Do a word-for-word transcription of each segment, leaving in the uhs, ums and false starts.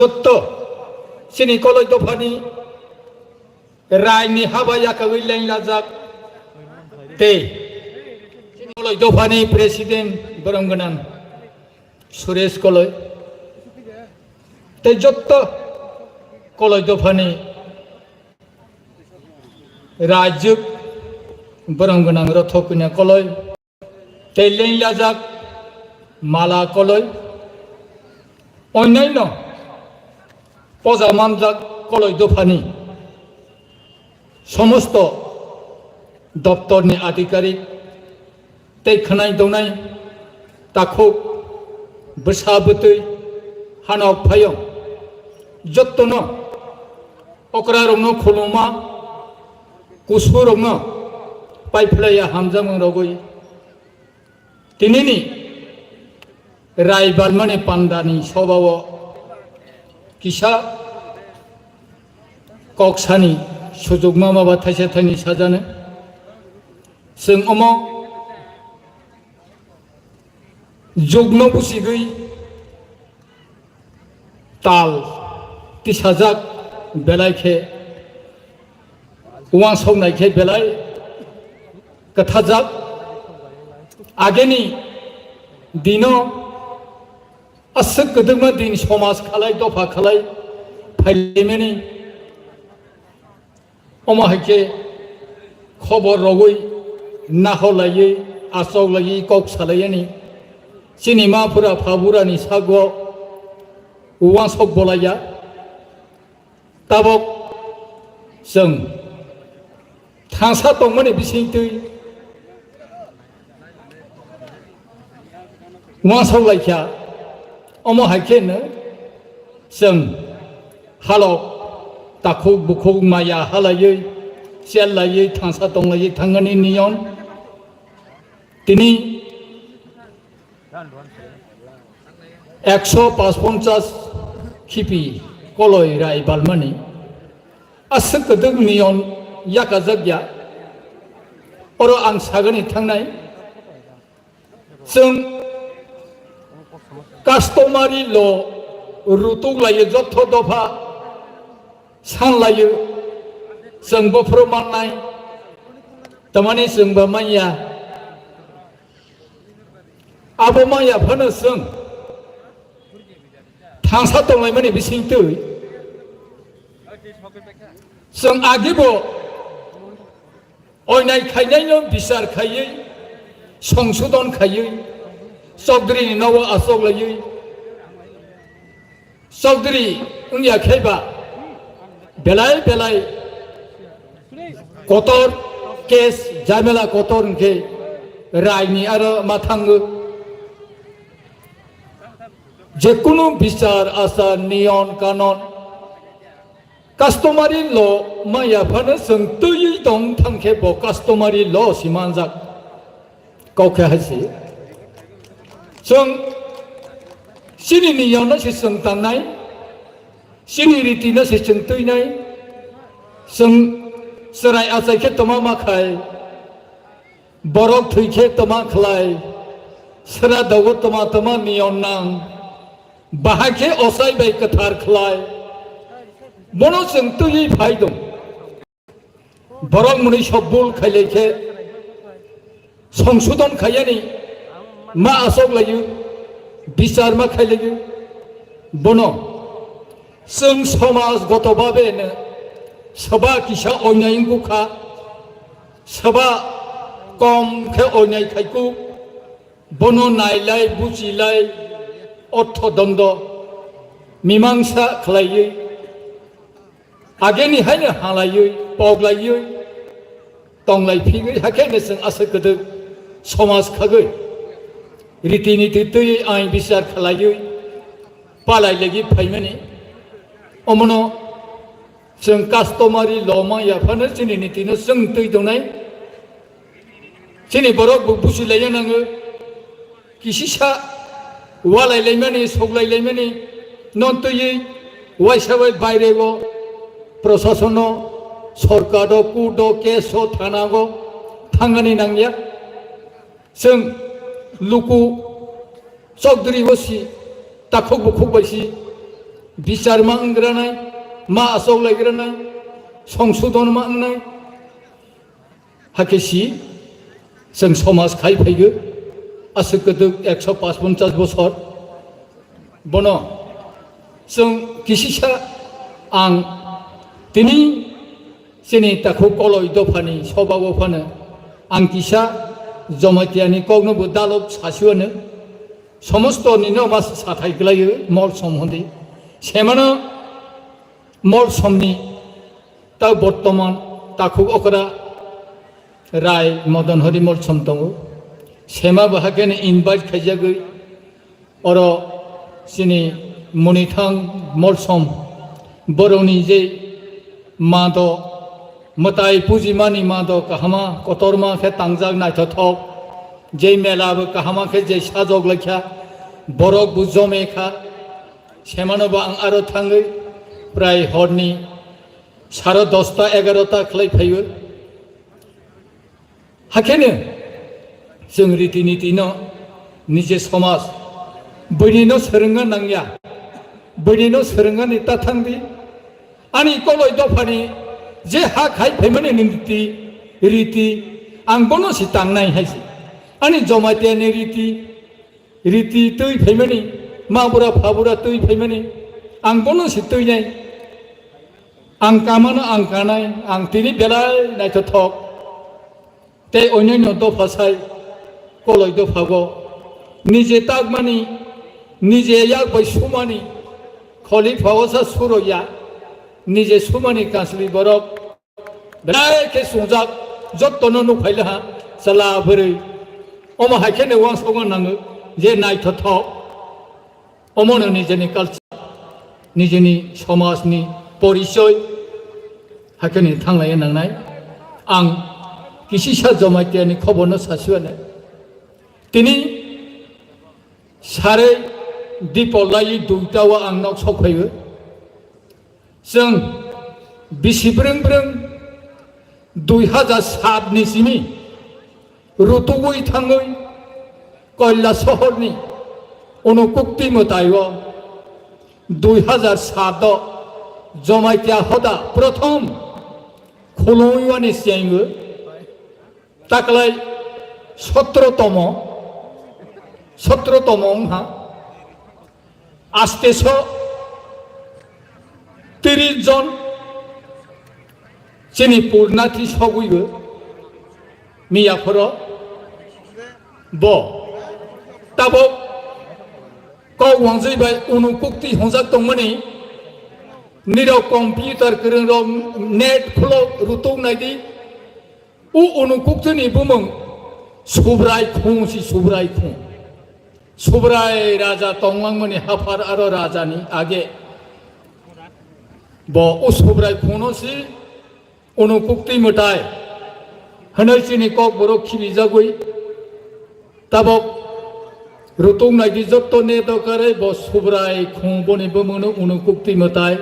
Jotto chini Koloi dophani raini haba yakagwi lenglajak tei chini Koloi dophani president borong gwnang Suresh Koloi tei jotto Koloi dophani rajwk borong gwnang Rothokuna Koloi tei lenglajak Mala Koloi, onyaino poja manjak Koloi dophani somosto doptorni adhikarik tei khwnai donai takhuk bwsa bwtwi hanok phaio jottono okrarokno khuluma kusurokno paiphlaiya hamjakmung rogwi tinini Rai Balmani pandani sobao kisa koksani sujukma maba thaisa thaini sajani. Chwng omo jukno busigwi tal tisajak belai khe uansoknai khe belai kwthajak. Ageni dino aswk kwdwkma din somaj khalai dopha khalai phailaimani. Omo hai khe khobor rogwi, naholaiwi, achoklaiwi, kok salaiyani chini ma phura pha burani sago uansok bolaiya. Tabok chwng thangsa tongmani bisingtwi uansok laikha. Omo hai khe no chwng halok takhuk bukhuk maya halaiwi, chellaiwi, thangsa tonglaiwi thangani niyon. Tini ekso pash ponchas khipi Koloi Rai Balmani aswk kwdwk niyon yakajak ya. Oro ang sagani thangnai, chwng customary law rutuk laiyo, jotho dopha san laiyo, chwng bophuru mannai, tamani chwng ba manya. Abo manya phano chwng thangsa tonglaimani bisingtwi chwng agibo oinai khainaino bichar khaiwi, songsodon khaiwi, Chaudhary ni nogo achok laiwi, Chaudhary wngya khe ba belai belai kotor case jamela kotor hwnkhe raini aro ma thango. Jekunu bichar achar niyon kanon customary law maya phano chwng twiwi tong thangkhe bo customary law si manjak. Kok khe hai se. Chwng chini niyomno se chwng tangnai, chini ritino se chwng twinai. Chwng chwrai achai khe toma ma khai, borok thwi khe toma khlai, sra dogo toma toma niyom nang, bahai khe ochai bai kwthar khlai. Bono chwng twiwi phai dong. Borok mwnwi sok bul khailai khe songsodon khaiyani ma achok laiyo, bichar ma khailaiyo. Bono chwng somaj goto babe no soba kisa oinai wngkha, soba kom khe oinai khaiku. Bono nailai, buchilai, ortho dondo, mimangsa khlaiwi, ageni haino halaiwi, poglaiwi, tonglai phigwi, hakhe no chwng aswk kwdwk somaj khagwi, riti niti twiwi ain bichar khlaiwi, palai legi phaimani. Omono chwng customary law maya phano chini nitino chwng twi tongnai. Chini borok bo busi laina nango. Kisisa walai laimani, soklai laimani, non twiwi waisa bai baire o prosasono, sorkaro, court o, case o, thana o thangani nangya. Chwng luku Chaudhary o si, takhuk bukhuk bai si, bichar ma wngranai, ma achoklaigranai, songsodon ma wngnai. Hakhe si chwng somaj khai phaigo, aswk kwdwk ekso pash ponchash bosor. Bono chwng kisisa ang tini chini takhuk koloi dophani sobao phano ang kisa Jamaitiyani kokno bo dalok sasiwano somosto nino mas sathai gwlaio mol som hondi. Semano mol somni ta bortoman takhuk okra Rai Modon Hori mol som tongo. Sema bo hakhe ni invite khaijagwi oro chini Munithang mol som borokni je ma do mwtai pujimani ma do kahama kotorma khe tangjak naithothok, je mela bo kahama khe je sajok laikha, borok bo jome kha. Semano bo ang aro thangwi prai horni saro dosta egarota khlai phaiwi. Hakheno chwng riti niti no nije somaj bwrwi no swrwngna nangya, bwrwi no swrwngani ta thangdi. Ani koloi dophani je ha khai phaimani niti riti ang bono si tangnai hai si. Ani Jamaitiyani riti riti twi phaimani, ma bura pha bura twi phaimani, ang bono si twi nai. Ang kamano ang kanai, ang tini belai naithothok. Tei onyoino dopha sai koloi dophago nije takmani, nije yak bai sumani, kholi phawasa suroya, nije sumani kasli borok belai khe sungjak, jottono nuk phaile ha, chwla bwrwi. Omo hai kheno uansukna nango je naithothok. Omono nijeni culture, nijeni somajni porichoi, hakheni thanglaiya nangnai. Ang kisisa Jamaitiyani khoborno sasiwano. Tini sare dipolai duita o ang nok sok phaiyo. Chwng bisi brwng brwng dui hajar sat ni simi rutugwi thangwi Koila sohorni Unukukti mwtai o dui hajar sat o Jamaitiya hoda prothom khulumwani sengwi taklai sotro tomo, sotro tomo wngha. Aste so tiris jon chini purnathi sogwibo miya phoro bo tabok kok wangjwi bai Unukukti hongjak tongmani nirok computer kwrwngrok net khulok rutuk naidi. O Unukukti ni bumung Subrai Khung si Subrai Khung. Subrai raja tonglangmani haphar aro raja ni age. Bo o Subrai Khung no si Unukukti mwtai. Hwnwi chini kok borok khibijagwi. Tabok rutuk naidi jotto ne dokarwi bo Subrai Khung boni bumungno Unukukti mwtai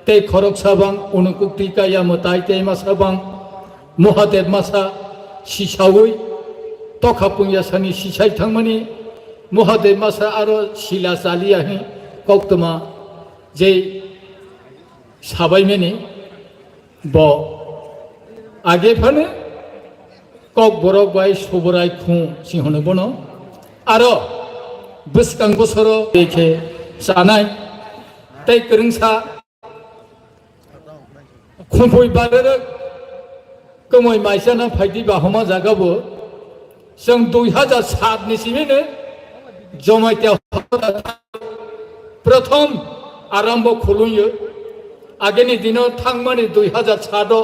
tei khoroksa bang Unukukti kaya mwtai tei masa bang Mahadev masa sisawi tokha pungyasani sisai thangmani Mahadev masa aro sila chaliya hi koktwma jei sabaimani. Bo age phano kok borok bai Subrai Khung si hwno bono. Aro bwskang bosoro tei khe chanai tei kwrwngsa khumphoi barerok kwmwi maisana phaidi bahoma jaga bo. Chwng dui hajar sat ni simi no Jamaitiya hoda prothom arambo khulumyo. Ageni dino thangmani dui hajar sat o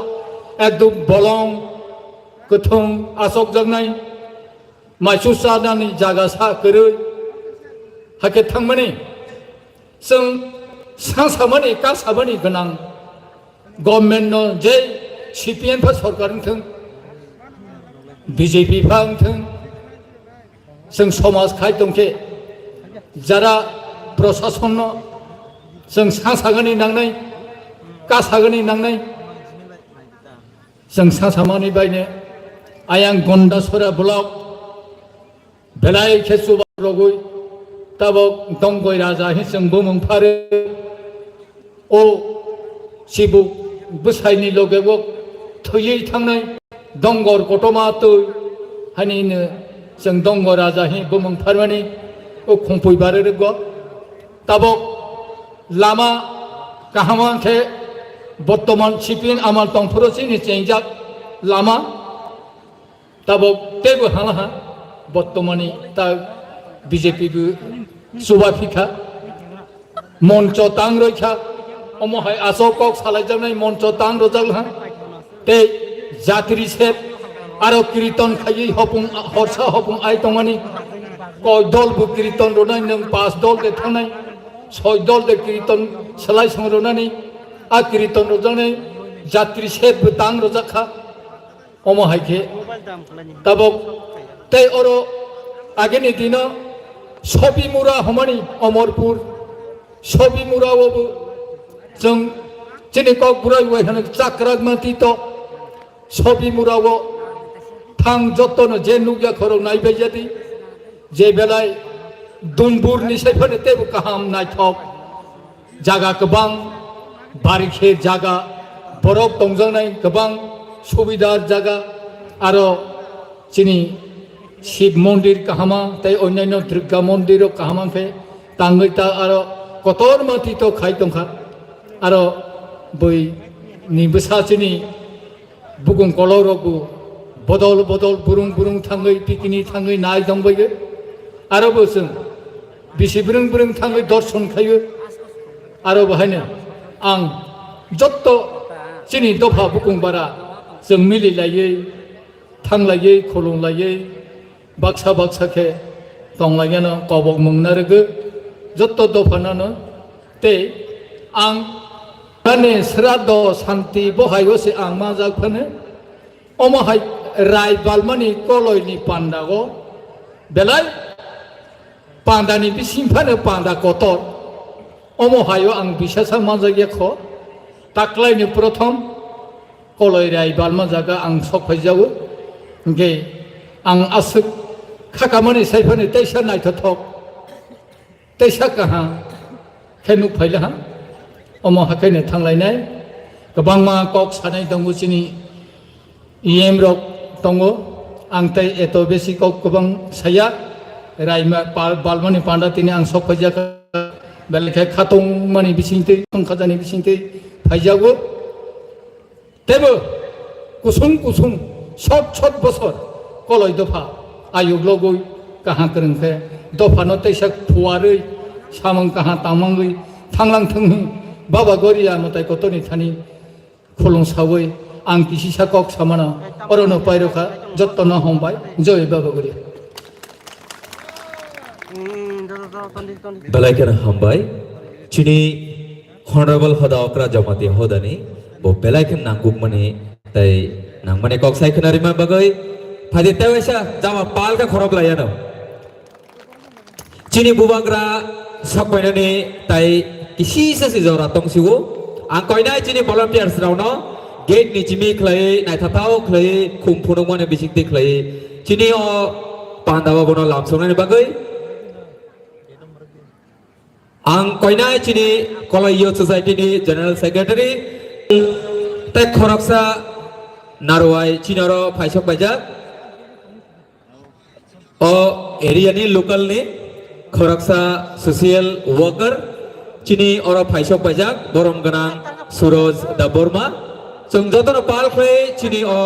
ekdom bolong kwthwng achokjaknai maisu chanani jaga sa kwrwi. Hakhe thangmani Chwng sa samani, ka samani gwnang government no je C P M pha sorkar wngthwng, B J P pha wngthwng, chwng somaj khai tongkhe jara prosason no chwng sa sagani nangnai, ka sagani nangnai. Chwng sa samani baine ayang Gondasora block belai khe chuba rogwi tabok Dongoi raja hi chwng bumung phare. O chibuk bwsaini loge o thwiwi thangnai dongor kotorma twi hani hino chwng dongor raja hi bumung pharmani o khungpui barwi rwgo. Tabok lama kaham khe bortoman sipin amal tongphuru chini chengjak lama. Tabok teibo halaha, bortomani ta B J P bo chuba phikha, moncho tang roi kha, omo hai asok kok salaijaknai moncho tang rojak laha, tei jatri sep aro kiriton khaiwi hopung, horsa hopung ai tongmani, koi dol bo kiriton ronai nwng pas dol de thangnai, soi dol de kiriton salai song ronani, a kiriton rojaknai jatri sep bo tang rojak kha. Omo hai khe tabok tei oro agini dino Sobimura homani Omorpur, Sobimura o bo chwng chini kok bwrwi bai hwnwi chakrak mati to Sobimura o thang jotono je nukya khorok naibai jadi je belai Dumbur ni sai phano teibo kaham naithok. Jaga kwbang, bari khe jaga, borok tongjaknai kwbang subidar jaga, aro chini Shiv mondir kahama tei onyaino Durga mondir rok kahama khe tangwi ta aro kotorma tito khai tongkha. Aro bui ni bwsa chini bukung kolok rok bo bodol bodol burung burung thangwi pikini thangwi nai tongbaio. Aro bo chwng bisi brwng brwng thangwi dorson khaio. Aro bo haino ang jotto chini dopha bukung bara chwng mili laiwi, thang laiwi, khulung laiwi, baksa baksa khe tong laiano kobok mung narwgo jotto dopha nano. Tei ang ani sraddho santi bohaio se ang manjak phano. Omo hai rai balmani koloini pandago belai pandani bising phano panda kotor. Omo haio ang bisasa manjakya kho. Taklaini prothom koloi rai balma jaga ang sok phaijago. Hingke ang aswk khakamani sai phano teisa naithothok. Teisa kaham khe nuk phai laha. Omo hakhai no thang lainai. Kwbangma kok sanai tongo chini E M rok tongo. Ang tei eto besi kok kwbang saya. Raima pal-, balmani panda tini ang sok phai jak. Belai khe khatungmani bisingtwi, tongkhajani bisingtwi phaijago. Teibo kusung kusung sot sot bosor koloi dopha ayuk logoi kaha kwrwng khe dophano teisa phuarwi samung kaha tangmangwi thanglang thwngwi Baba Goria mwtai kotorni thani khulung sawi ang kisisa kok samano orono pairokha jottono hombai joi Baba Goria. Belai kheno hambai. Chini Honorable Hoda Okra Jamatia Hodani bo belai khe nangkukmani tei nangmani kok sai khna rima bagwi phaidi tei waisa jama pal khe khorok laiano. Chini bubagra sokpainani tai kisisa si jora tongsiwo. Ang koinai chini volunteers rokno gate ni chimi khlai naithathao khlai khum phunukmani bisingtwi khlai chini o panda o bono lamsoknani bagwi. Ang koinai chini Kolai Youth Society ni General Secretary tei khoroksa narwai chini oro phaisok paijak. O area ni local ni khoroksa social worker chini oro phaisok paijak borom gwnang Suroj Debbarma. Chwng jotono pal khlai chini o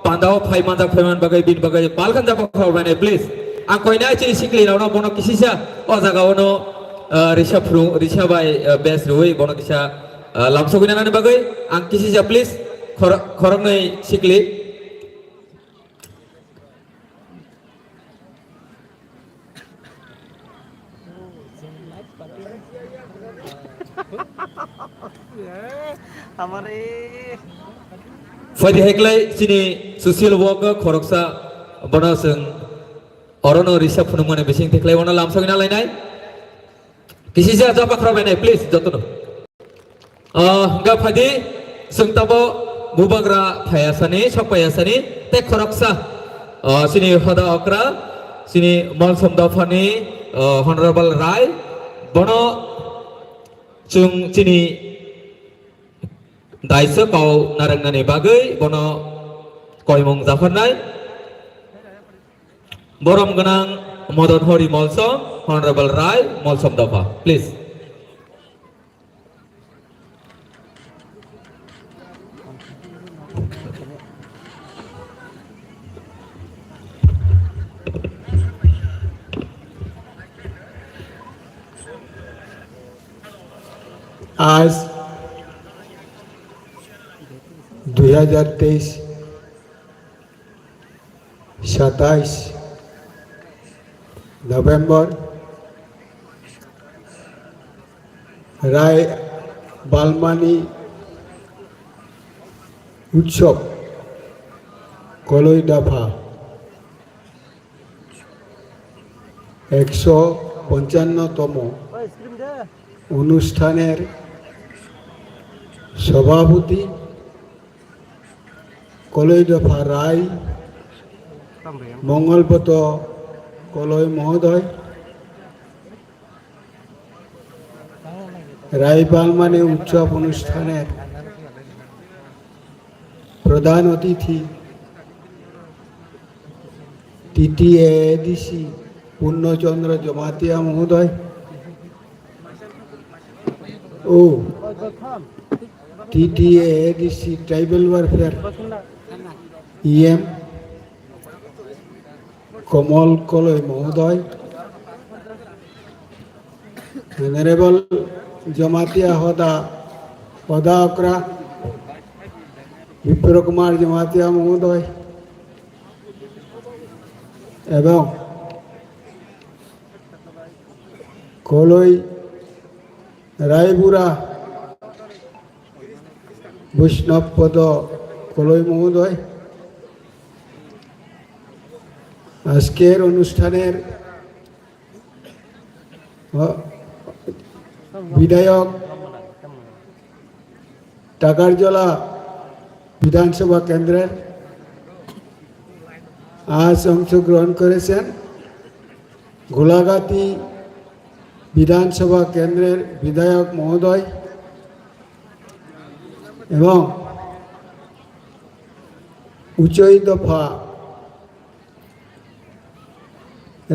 pandao phai manjak phai man bagwi bini bagwi pal khan jabo khorok bainai please. Ang koinai chini sikli rokno bono kisisa o jaga ono, ah, risa phru-, risa bai, ah, bes rwi bono kisa, ah, lamsogwi nanani bagwi ang kisisa please khor-, khoroknwi sikli. Amare. Phaidi heklai chini social work khoroksa bono chwng orono risa phunukmani bising theklai bono lamsogwi nalainai. Kisisa jaba khorok bainai, please, jotono. Ah, hingga phaidi, chwng tabo bubagra phaiya sani, sok phaiya sani, tei khoroksa, ah, chini Hoda Okra, chini Molsom Dophani, ah, Honorable Rai, bono chwng chini Daisa kau narwknani bagwi bono koimung japharnai. Borom gwnang Modon Hori Molsom, Honorable Rai, Molsom Dopha. Please. আজ দুই হাজার তেইশ, সাতাইশ নভেম্বর, রায় বালমানি উৎসব, কলই দফা একশো পঞ্চান্নতম অনুষ্ঠানের সভাপতি কলই দফা রায় মঙ্গলপত কলই মহোদয়, রায় বালমানি উৎসব অনুষ্ঠানের প্রধান অতিথি টিটিএএডিসি পূর্ণচন্দ্র জমাতিয়া মহোদয় ও টিটিএএডিসি ট্রাইবাল ওয়েলফেয়ার ইএম কমল কলই মহোদয়, অনারেবল জমাতিয়া হদা, হদা অকরা বিপ্র কুমার জমাতিয়া মহোদয় এবং কলই রায়পুরা বৈষ্ণব পদ কলই মহোদয়, আজকের অনুষ্ঠানের বিধায়ক টাকারজলা বিধানসভা কেন্দ্রের আজ অংশগ্রহণ করেছেন গোলাঘাটি বিধানসভা কেন্দ্রের বিধায়ক মহোদয় এবং উচই দফা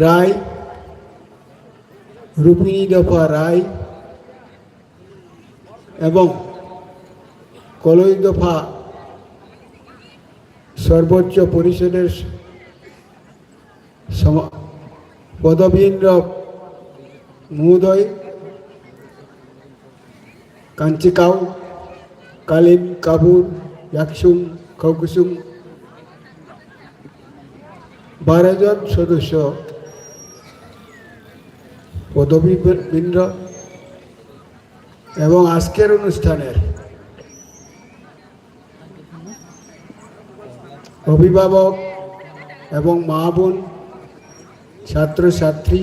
রায়, রূপিণী দফা রায় এবং কলই দফা সর্বোচ্চ পরিষদের সম-, পদবীন্দ্র মহোদয়, কাঞ্চিকাও, কালিম, কাবুর, ইয়াকসুং, খৌকুসুং, বারো জন সদস্য পদবীবৃন্দ এবং আজকের অনুষ্ঠানের অভিভাবক এবং মা বোন, ছাত্রছাত্রী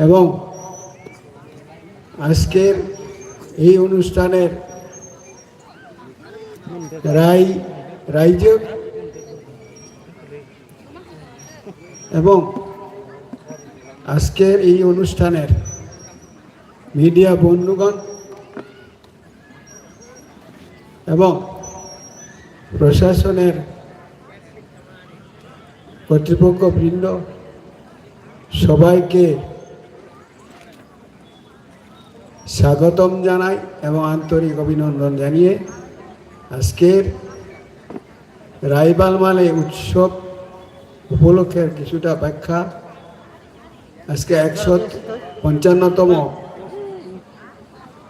এবং আজকের এই অনুষ্ঠানের রাই-, রাইজক এবং আজকের এই অনুষ্ঠানের মিডিয়া বন্ধুগণ এবং প্রশাসনের কর্তৃপক্ষবৃন্দ সবাইকে স্বাগতম জানাই এবং আন্তরিক অভিনন্দন জানিয়ে আজকের রাইবালমালে উৎসব উপলক্ষের কিছুটা ব্যাখ্যা। আজকে একশো পঞ্চান্নতম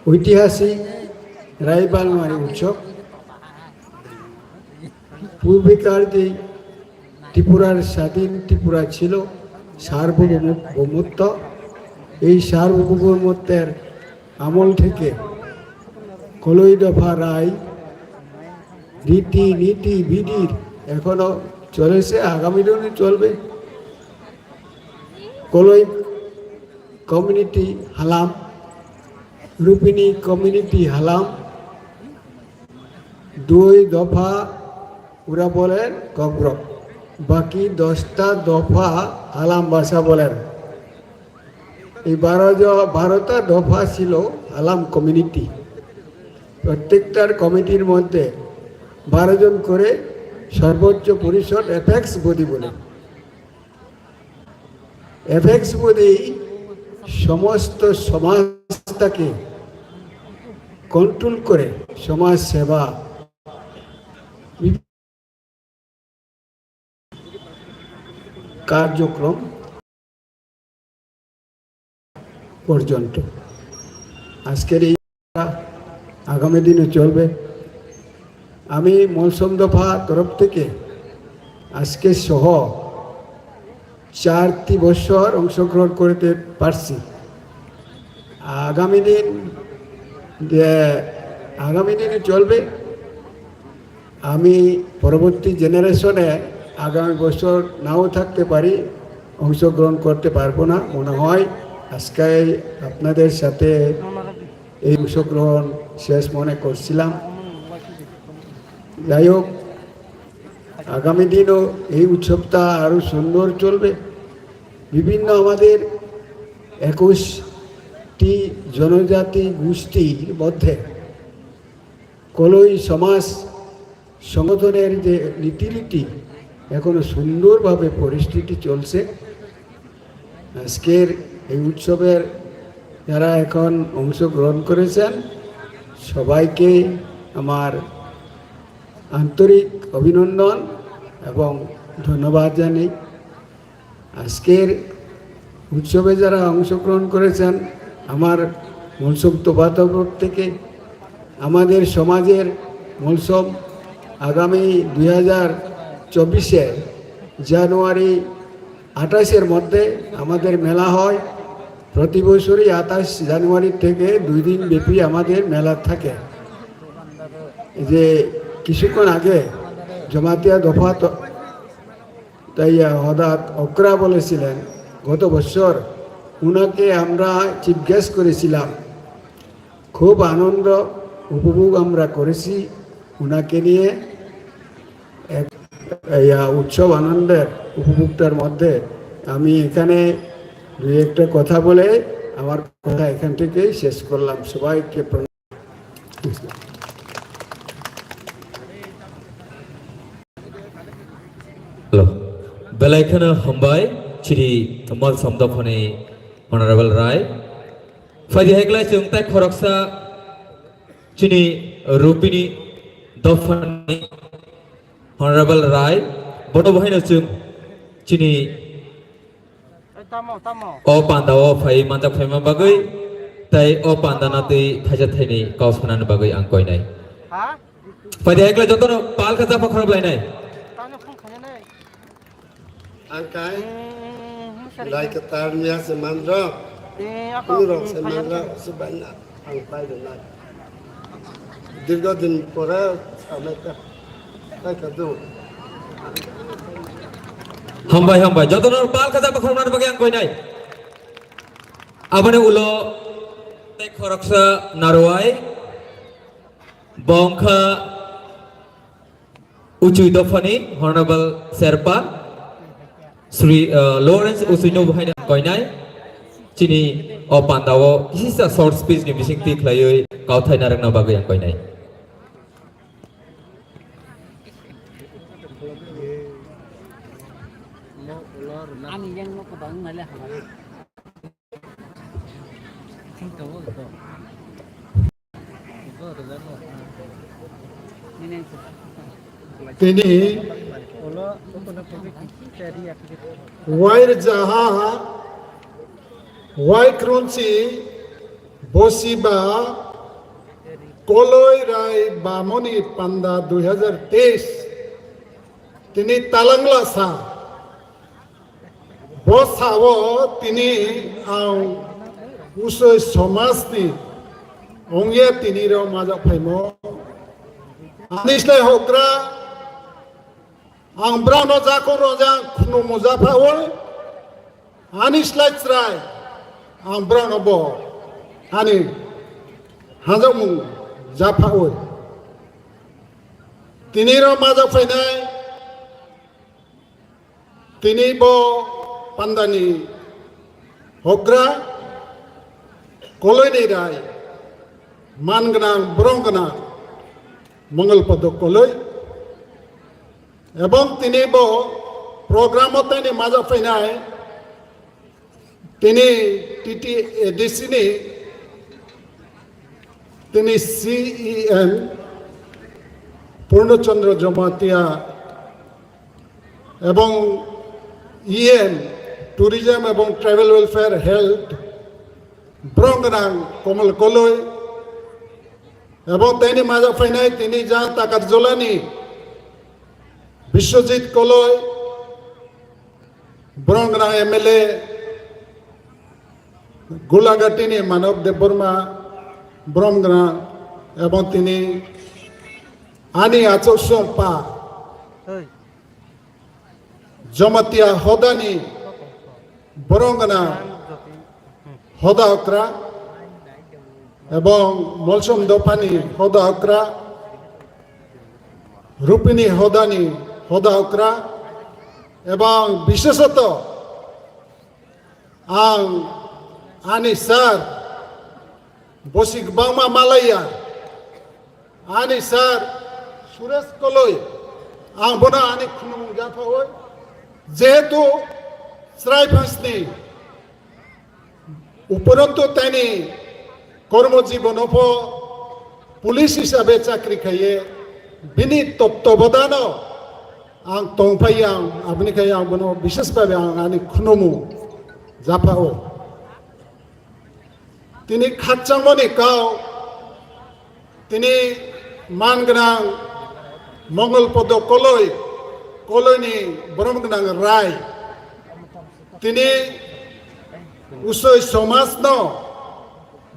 ঐতিহাসিক রাইবালমারি উৎসব। পূর্বেকার যে ত্রিপুরার স্বাধীন ত্রিপুরা ছিল সার্বভৌম-, ভৌমত্ব, এই সার্বভৌমত্বের আমল থেকে কলই দফা রায় রীতি নীতি বিধির এখনো চলেছে, আগামী দিনে চলবে। কলই কমিউনিটি হালাম, রূপিণী কমিউনিটি হালাম, দুই দফা ওরা বলেন ককবরক, বাকি দশটা দফা হালাম ভাষা বলেন। এই বারো জ-, বারোটা দফা ছিল হালাম কমিউনিটি। প্রত্যেকটার কমিটির মধ্যে বারো জন করে সর্বোচ্চ পরিষদ এপেক্স বডি বলে। এপেক্স বডি সমস্ত সমাজটাকে কন্ট্রোল করে সমাজ সেবা কার্যক্রম পর্যন্ত। আজকের এই আগামী দিনে চলবে। আমি মলসম দফা তরফ থেকে আজকে সহ চারটি বছর অংশগ্রহণ করতে পারছি। আগামী দিন যে আগামী দিনে চলবে, আমি পরবর্তী জেনারেশনে আগামী বছর নাও থাকতে পারি, অংশগ্রহণ করতে পারবো না। মনে হয় আজকে আপনাদের সাথে এই অংশগ্রহণ শেষ মনে করছিলাম। যাই হোক, আগামী দিনও এই উৎসবটা আরও সুন্দর চলবে। বিভিন্ন আমাদের একুশটি জনজাতি গোষ্ঠীর মধ্যে কলই সমাজ সংগঠনের যে রীতিনীতি এখনো সুন্দরভাবে পরিস্থিতি চলছে। আজকের এই উৎসবের যারা এখন অংশগ্রহণ করেছেন, সবাইকে আমার আন্তরিক অভিনন্দন এবং ধন্যবাদ জানাই। আজকের উৎসবে যারা অংশগ্রহণ করেছেন, আমার মলসম দফা তরফ থেকে আমাদের সমাজের মলসম আগামী দুই হাজার চব্বিশে জানুয়ারি আঠাশের মধ্যে আমাদের মেলা হয়। প্রতি বছরই আঠাশ জানুয়ারি থেকে দুই দিন ব্যাপী আমাদের মেলা থাকে। এই যে কিছুক্ষণ আগে জমাতিয়া দফা ত-, তাই, আহ, হঠাৎ ওকরা বলেছিলেন, গত বছর উনাকে আমরা চিফ গেস্ট করেছিলাম। খুব আনন্দ উপভোগ আমরা করেছি উনাকে নিয়ে। এক, এই, আহ, উৎসব আনন্দের উপভোগটার মধ্যে আমি এখানে দুই একটা কথা বলে আমার কথা এখান থেকেই শেষ করলাম। সবাইকে প্রণাম। Hello. Belai kheno hambai chini Malsam dophani Honorable Rai. Phaidi hai glai chwng tai khoroksa chini Rupini dophani Honorable Rai. Bono bahaino chwng chini Oi, tamo, tamo. O panda o phai manjak phaima bagwi, tai o panda na twi thaisa thaini kok sanani bagwi ang koinai. Ha? Phaidi hai khlai jotono pal kha chapa khorok lainai. Tamo phone khainai. Ang kai. Hmm, hmm, hmm, sorry. Lai ka tar niya se mandra. Eh, ako, Kunu rok hmm, se khainai. Mandra, se baina. Ang pai rwnai. Dirgo din pore samai ka, pai ka do. Hambai, hambai. Jotono pal kha chapa khoroknani bagwi ang koinai. Aboni ulo tei khoroksa narwai. Bo wngkha Uchui dophani Honorable Serpa Sri, uh, Lawrence Uchuino bo haino koinai chini o panda o kisisa short speech ni bisingtwi khlaiwi kauthai narwkna bagwi ang koinai. Ani yang no kwbang nai le hamari. Tini wairjaha, waikrunsi bosiba Koloi Rai Bamoni Panda dui hazar teis tini talangla sa. Bo sao tini ang usoi somajni ongya tini rok majak phaimo. Ani slai hokra ang brano jakong rojak khunu muja phawi. Ani slai chrai ang brano bo ani hajakmung japhawi. Tini rok majak phainai. Tini bo pandani hogra Koloini Rai man gwnang, bwrwng gwnang Mongol Podo Koloi. Ebong tini bo program o tini majak phainai tini T T A D C ni tini C E M Purno Chandra Jamatia ebong E M Tourism ebong Tribal Welfare Health bwrwng gwnang Komal Koloi ebong tini majak phainai tini jang Takarjolani Biswajit Koloi, bwrwng gwnang M L A Gulagatini Manav Debbarma, bwrwng gwnang ebong tini ani achuk songpa Jamatia hodani bwrwng gwnang hoda okra ebong Molsom dophani hoda okra, Rupini hodani hoda okra ebong bishesoto ang ani sir bosi kwbangma malaiya ani sir Suresh Koloi ang bono ani khulumung japhawi jehetu chwrai phangsni Uporontoni kormo jibono pho police hisabe chakri khaiye bini totwabodano ang tongphai ang aboni khai ang bono bishes bhabe ang ani khunumu japhao. Tini khakchangmani kau Tini man gwnang Mongol Podo Koloi, Koloini borom gwnang Rai. Tini usoi somajno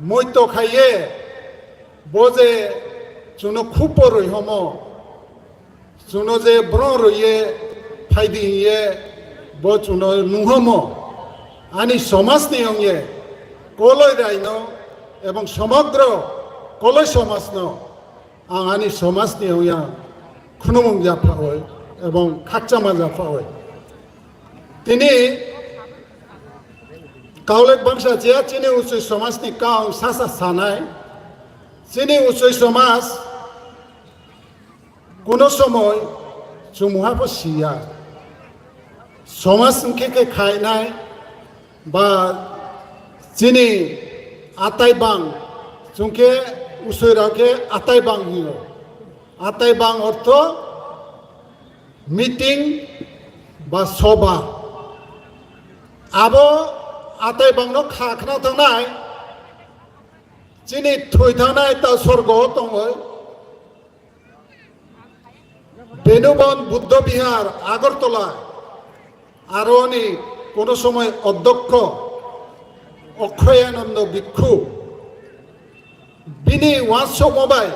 moito khaiye bo je chwngno khupo rwi homo. Chwngno je bwrwng rwye phaidi hiye bo chwngno nunghomo ani somajni wngye Koloi Raino ebong somogro Koloi somajno ang ani somajni wngya khunumung japhaoi ebong khakchama japhaoi. Tini kaulek bangsa chiya chini usui somajni kaung sasa sanai chini usui somaj Kuno somoi chwng muha pho siya. Somaj wngkhe khe khainai ba chini atai bang chwngkhe usoi rok khe atai bang hino. Atai bang ortho meeting ba soba. Abo atai bangno kha khna thangnai chini thoi thangnai ta sorgo tongoi. Benubon Buddha Bihar, Agartala, aroni kono somoy odokho Okhoyananda Bhikkhu, bini wansokmo bai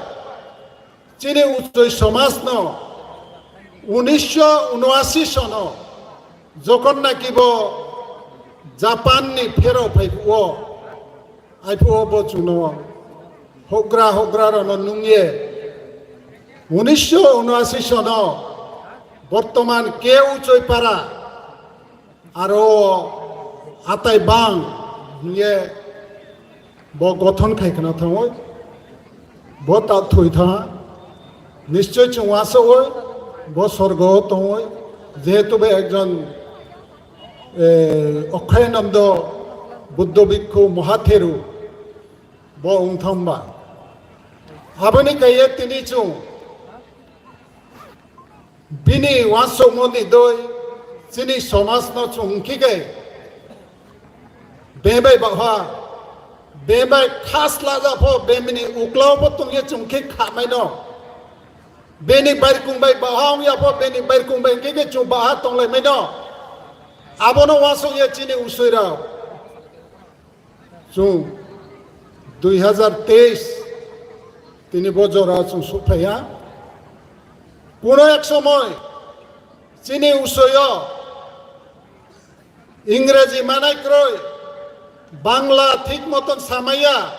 chini uchoi somajno unisho unoasi sono jokon naki bo Japan ni phero phai o Aiphuo bo chwngno hokgra hokgra rokno nungye unisho unoasi sono bortoman ke Uchoipara aro atai bang hwnye bo gothon khai khna thangoi bo ta thoi tha nischoi chwng wasaoi bo sorgo tongoi jehetu bo ekjon eh, Okhayananda Buddha Bhikkhu Mohatheru bo wng thangba. Aboni kaiye tini chwng bini wansukmani doi chini somajno chwng hwnkhe khe bebai bahwa bebai khas lajapho bemini uklao bo tongye chwng khe khamaino. Beni bairkung bai baha wngya pho, beni bairkung bai hwnkhe khe chwng baha tonglai maino. Abono uansuk ya chini usui rok. Chwng dui hazar teis tini bo jora chwng suphaiya. Kuno ek somoi chini usui o Ingreji manai kroi, Bangla thik moton samaiya,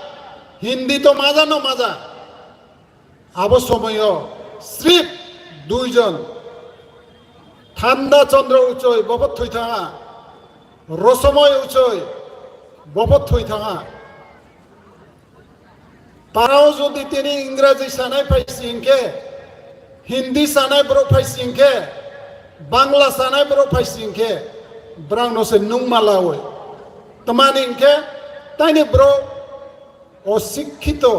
Hindi to maja no maja. Abo somoyo srip duijon Thanda Chandra Uchoi bobo thwi thanga, Rosomoi Uchoi bobo thwi thanga. Parao jodi tini Ingraji sanai phaisi hinkhe, Hindi sanai borok phaisi hinkhe, Bangla sanai borok phaisi hinkhe, brangno se nungma lawi. Tamani hinkhe taini borok osikkito,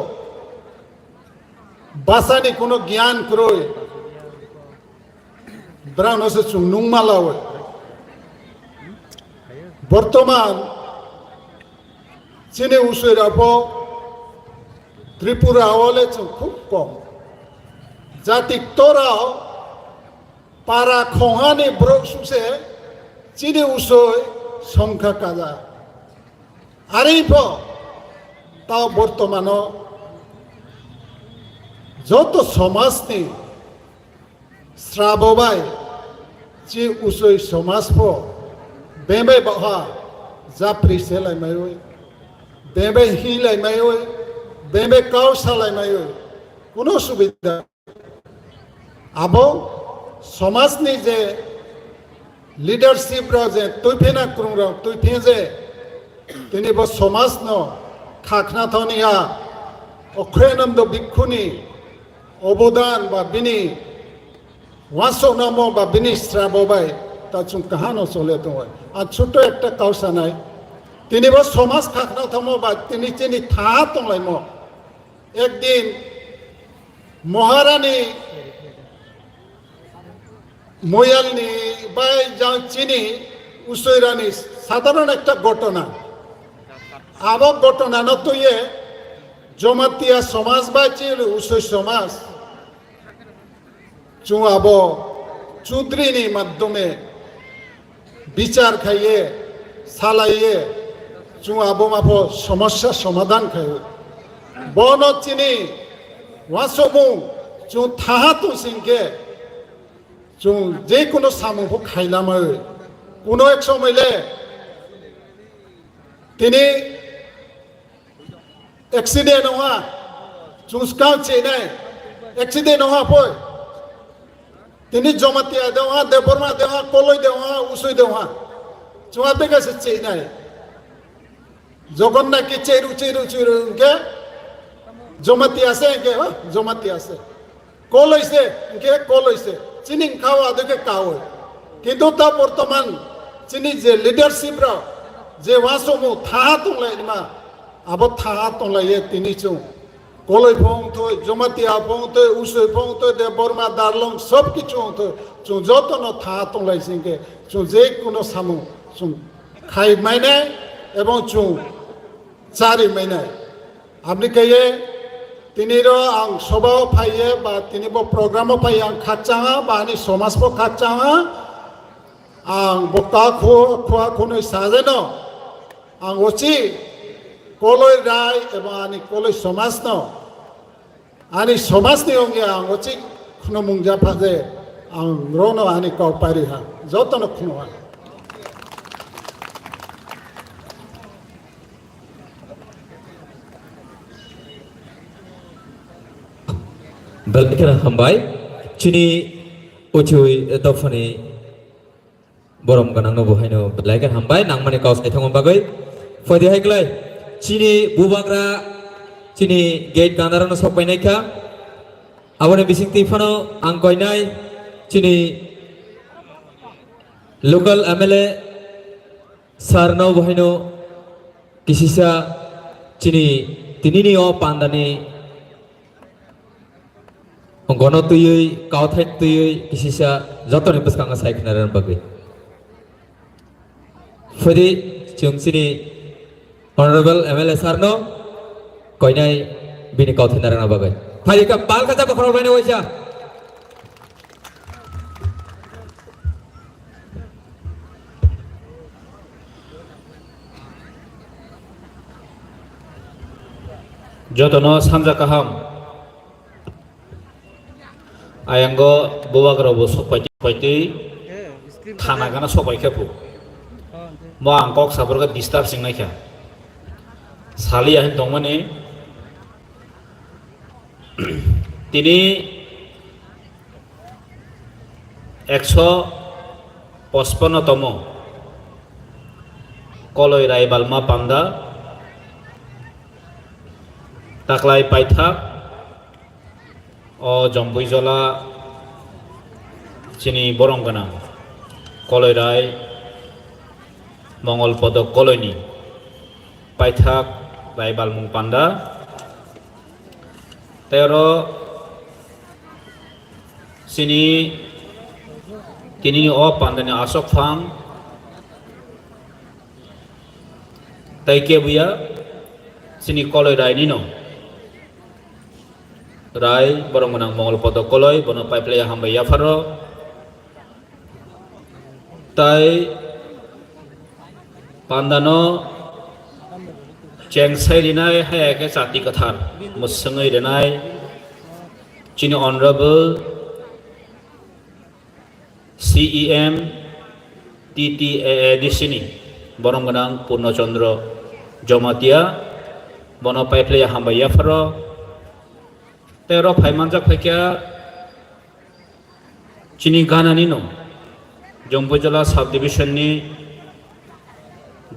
bachani kuno giyan kwrwi, brangno se chwng nungma lawi. Bortoman chini usoi rokbo Tripura o le chwng khub kom. Jati ktorao para khonghani borok suse chini usoi songkha kaja. Ari pho tao bortomano joto somajni srabo bai chi usoi somaj pho bembai baha japri se lai maiwi, bembai hi lai maiwi, bembai kau sa lai maiwi, kuno subida. Abo somajni je leadership rok je tuiphena kwrwng rok tuiphe je tini bo somajno khakhna thoni ha Okhoyanando Bhikkhuni obodan ba bini wansoknamo ba bini srabo bai ta chwng kahano chole tongo. Ang chuto ekta kau sanai, tini bo somaj khakhna thamo ba tini chini tha tonglaimo. Ekdin Maharani Moyalni bai jang chini usoirani sadharon ekta ghotona. Abo ghotona no tuye Jamatia somaj bai chini usoi somaj. Chwng abo Chudri ni madhyome bichar khaiye, salaiye, chwng abo mapho somosya somadhan khaiye. Bono chini wasomung chwng thaha tong singkhe, chwng je kono samung pho khailamai. Kono ek somoi le tini accident ongha, chwng swkang chinai, accident ongha poi. Tini Jamatia de ongha, Debbarma de ongha, Koloi de ongha, Usoi de ongha. Chwng tei kaisa chinai. Jogon naki chiru, chiru, chiru hwnkhe Jamatia se hwnkhe, ha, Jamatia se. Koloi se, hwnkhe Koloi se. Chini wngkha o adoi khe kaui. Kintu ta bortoman chini je leadership rok, je wansokmung tha tonglaima, abo tha tonglaiye tini chwng. Koloi pho wngthoi, Jamatia pho wngthoi, Usoi pho wngthoi, Debbarma, Darlong, sob kichu wngthoi, chwng jotono tha tonglai singkhe, chwng je kono samung chwng khai mainai, ebong chwng chari mainai. Aboni kaiye tini ro ang sobao phaiye ba tini bo programo phaiye ang khakchangha ba ani somaj bo khakchangha. Ang bo ka khu-, khua khunui sajeno ang ochi Koloi rai ebong ani Koloi somajno, ani somajni ongya ang ochi khunumung japha je ang rono ani kok pariha, jotono khunuha. Belai kheno hambai. Chini uchui dophani borom gwnangno bo haino belai khe hambai, nangmani kok saithangma bagwi. Phaidi hai klai, chini bubagra, chini gate gandarano sok painai kha. Aboni bisingtwi phano ang koinai chini local M L A sir no bo haino kisisa chini tinini o pandani gono twiwi, kauthai twiwi kisisa jotoni bwskango sai khna rwna bagwi. Phaidi chwng chini Honorable M L A sir no koinai bini kauthai narwkna bagwi. Phaidi ka pal kacha bokhorok baino waisa. Jotono sanja kaham. Ayango bubagrok bo sok pai twi, pai twi thana gana sok pai khe phu. Mo ang kok sabar khe disturb sing nai kha. Sali ahin tongmani tini ekso pochpanno tomo Koloi Raibalma Panda. Taklai paithak o Jompuijola chini borom gwnang Koloirai Mongol Podok Koloini paithak rai balmung panda. Tei oro chini tinini o pandani asok phang tei kebuya chini Koloi rainino rai, borom gwnang Mongol Podok Koloi, bono paiplai hambai yapharo. Tai pandano chengsai rinai, haya khe chati kwthar mwswngwi rinai chini Honorable C E M T T A A D C ni borom gwnang Purno Chandra Jamatia, bono paiplai hambai yapharo. Tei oro phai manjak phaikha chini ganani no Jompuijola sub division ni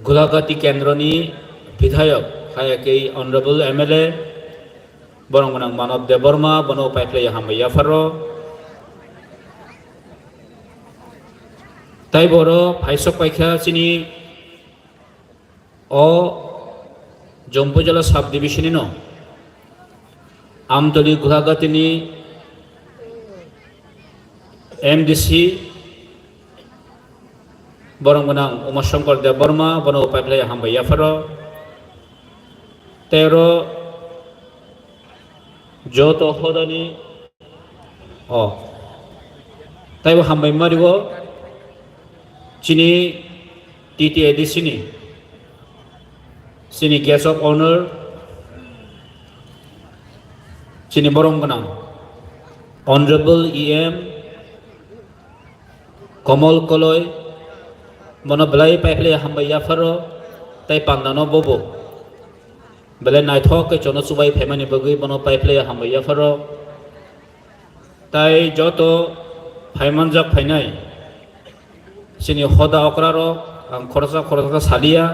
Gulagati kendroni bidhayok, haya khe Honorable M L A, borom gwnang Manav Debbarma, bono paiplai hambai yapharo. Tai boro phaisok paikha chini o Jompuijola sub division ni no Amtoli Gulagati ni M D C, borom gwnang Umashankar Debbarma, bono paiplai hambai yapharo. Tei oro joto hodani o taibo hambai mario chini T T A D C ni chini guest of honor, chini borom gwnang Honorable E M Komol Koloi, bono belai paiplai hambai yapharo, tei pandano bobo belai naithok khe chono chubai phaimani bagwi bono paiplai hambai yapharo. Tai joto phaimanjak phainai chini hoda okrarok, ang khoroksa khoroksa saliya,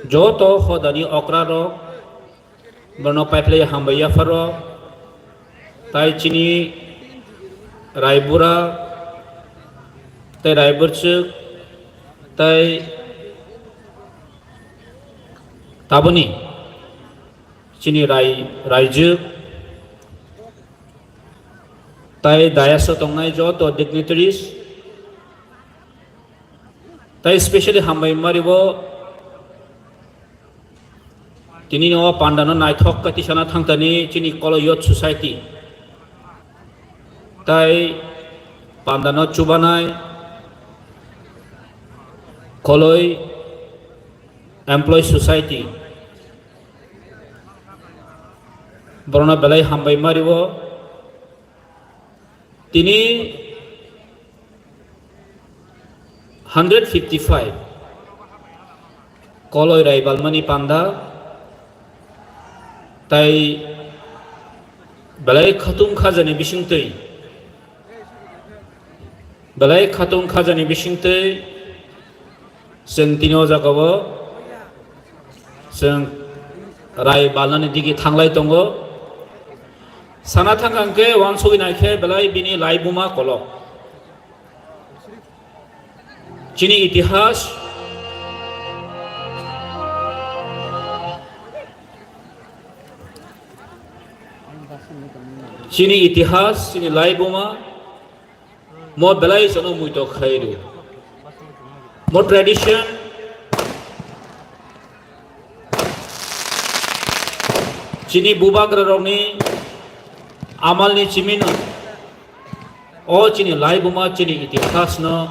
joto hodani okrarok bono paiplai hambai yapharo. Tai chini Raibura, tai Raiburchuk, tai taboni chini Rai, Raijwk, tai dayas o tongnai joto dignitaries, tai specially hambai mario tini no pandano naithok khe tisana thangtani chini Koloi Youth Society, tai pandano chubanai Koloi Employee Society, borokno belai hambai mario. Tini hundred fifty five Koloi rai balmani panda, tai belai khatung khajani bisingtwi, belai khatung khajani bisingtwi, chwng tini o jagao chwng rai balnani digi thanglai tongo. Sana thang hwnkhe uansugwi naikhe belai bini laibuma kolok. Chini itihas, chini itihas, chini laibuma, mo belai sono muito khairu. Mo tradition, chini bubagra rokni amalni chimino, o chini laibuma, chini itihasno,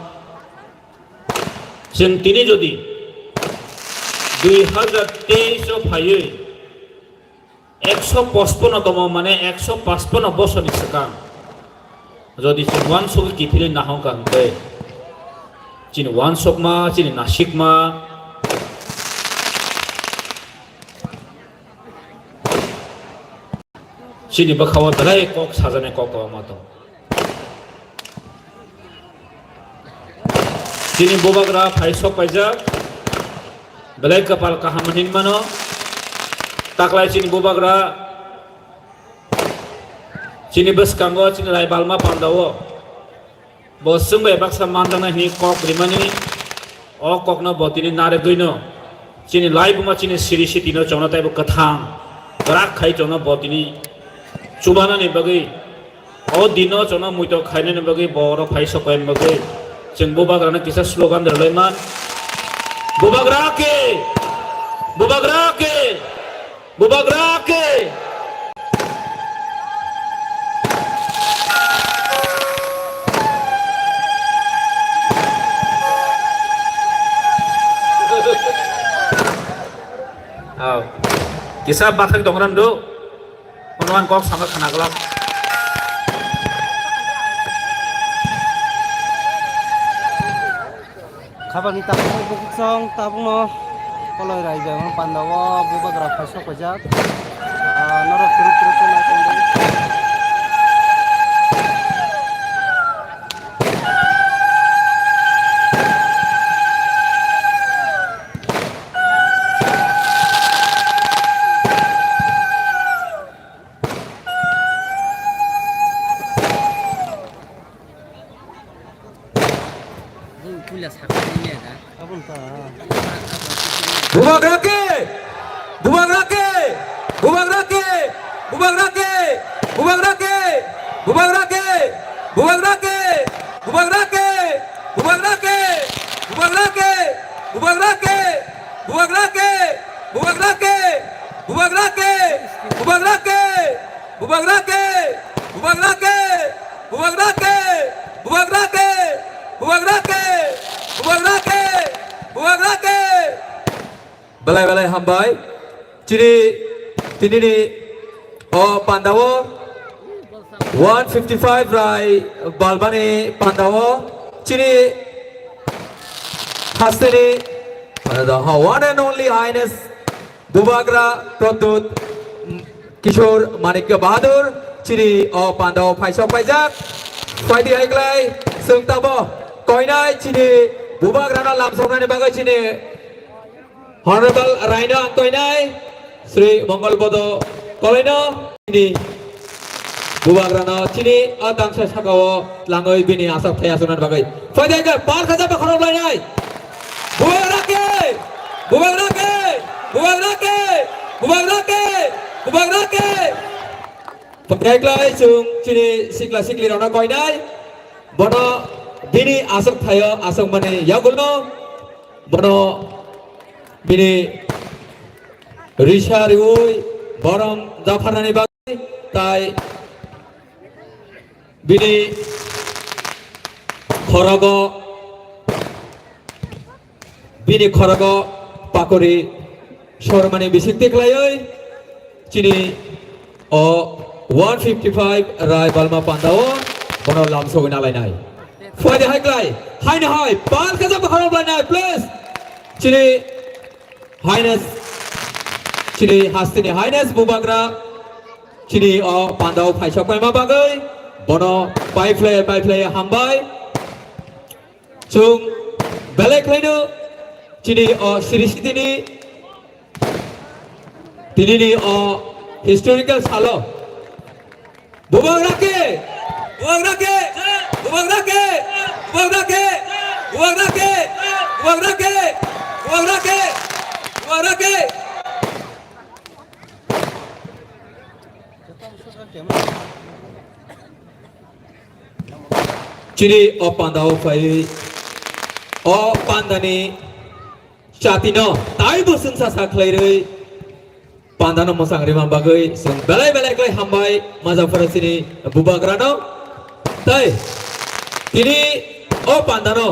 chwng tini jodi dui hazar teis o phaiwi ekso pochpono tomo, mane ekso pochpono bosorni swkang jodi chwng uansugwi kiphilwi nahokha hwnkhe, chini uansukma, chini nasikma, chini bwkhao belai kok sajani kok kwbangma tongo. Chini bubagra phai sok paijak, belai kwpal kaham hinmano. Taklai chini bubagra, chini bwskango, chini Raibalma pandao bo chwng bai baksa manjaknai hwnwi kok rimani, o kokno bo tini narwgwino chini laibuma chini siri sitino chongno taibo kwthang kwrak khai chongno bo tini chubanani bagwi, o dino chongno muito khainani bagwi borok phai sokbaini bagwi chwng bubagrano kisa slogan rwlaiman. Bubagra ke! Bubagra ke! Bubagra ke! Aw. Kisa bathak dongran do. Kono ang kok sama khana glak. Khabangni tabukno bukuksong tabukno koloi raijak panda o bubagra phaisok paijak. Ah, norok turuk turuk khe nai tongdi. Bubagra ke! Bubagra ke! Bubagra ke! Bubagra ke! Bubagra ke! Bubagra ke! Bubagra ke! Bubagra ke! Bubagra ke! Bubagra ke! Bubagra ke! Belai belai hambai. Chini, tinini o pandao one fifty five rai balbani pandao chini hasteni, the one and only highness Bubagra Pradyut Kishore Manikya Bahadur chini o pandao phaisok paijak. Phaidi hai klai, chwng tabo koinai chini Bubagrano lamsoknani bagwi chini Honorable Raino ang koinai Sri Mongol Bodo Koloino chini Bubagrano chini o tangsa sakao langwi bini asok thai asoknani bagwi. Phaidi hai klai, pal khacha ba khorok lainai. Bubagra ke! Bubagra ke! Bubagra ke! Bubagra ke! Bubagra ke! Phaikhlai chwng chini sikla sikli rokno koinai. Bono bini aswk thaio aswk mani yagulno. Bono bini risa riwi borom japharnani bagwi tai bini khorogo, bini khorogo pakori sormani bisik tiklaiwi chini o one fifty five Rai Balma pandao bono lamsogwi nalainai. Phaidi hai klai, haino hai, pal kajak bokhorok lainai, please. Chini Highness, chini hasteni Highness Bubagra, chini o pandao phaisok paima bagwi, bono paiphlai, paiphlai hambai. Chwng belai khlaino chini o siri sitini, tinini o historical salo. Bubagra ke! Bubagra ke! Bubagra ke! Chini o panda o phai, o pandani chatino taibo chwngsa sa khlairwi pandano mwchang rima bagwi chwng belai belai khlai hambai Majaphara chini Bubagrano. Tai tini o pandano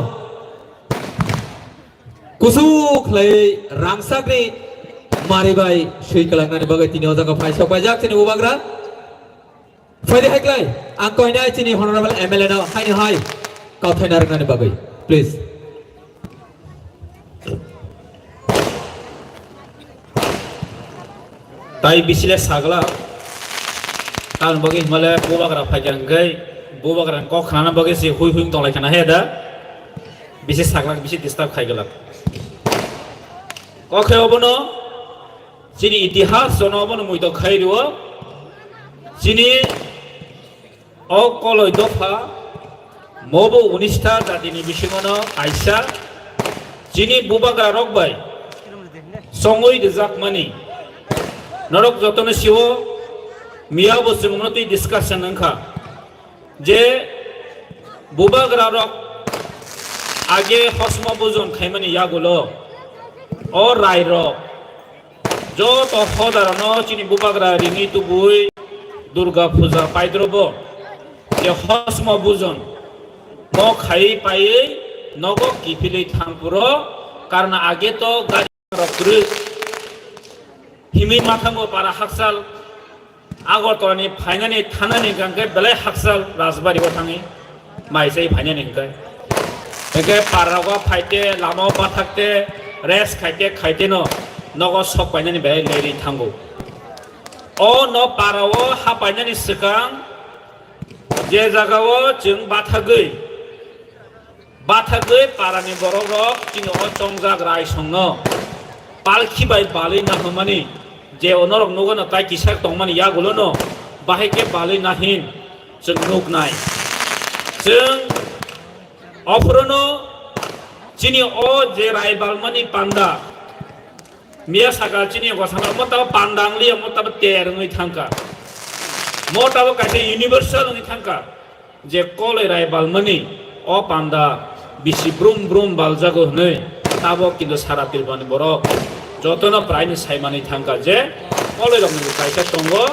kusu khlai rangchakni mari bai swi kwlangnani bagwi tini o jaga phai sok paijak chini Bubagra. Phaidi hai klai, ang koinai chini honorable M L A no haino hai kauthai narwknani bagwi, please. Tai bisile sagla, tamni bagwi himale Bubagra phaikha hwnkhe Bubagra kok khnana bagwi se hui hui tonglaikha na he da, bisi sagla bisi disturb khaiglak. Kok khe obono Chini itihas jono obono muitok khai rwo. Chini o koloi dopha mobo unista jatini bisingono kaisa chini bubagra rok bai songwi rwjakmani. Norok jotono siwo miyabo chwngno twi discussion wngkha je bubagra rok age hosma bujon khaimani yagulo o rai rok joto hodarano chini bubagra ringwi tubui Durga Puja paidrobo je hosma bujon mo khaiwi paiwi nogo kiphilwi thangpuro karna age to gari rok kwrwi himwi mathango para hakchal Agartala ni phainani thanani hwnkhe belai hakchal Rajbari o thangwi mai chai phainani hwnkhe. Hwnkhe parao phaite, lamao bathakte, rest khaite, khaite no nogo sok painani belai lerwi thango. O no parao ha painani swkang je jagao chwng bathagwi Bathagwi parani borok rok chini o chongjak rai songno palkhi bai balwi nahormani je onorok nugano tai kisa tongmani yagulono bahai khe balwi nahin chwng nuknai. Chwng ophorono chini o je rai balmani panda Miya saka chini gosana omo tabo panda wngli omo tabo ter wngwi thangkha. Mo tabo kaisa universal wngwi thangkha. Je koloi rai balmani o panda bisi brum brum baljago hwnwi tabo kintu sara Tripurani borok jotono praini saimani thangkha je koloi rokni kaisa tongo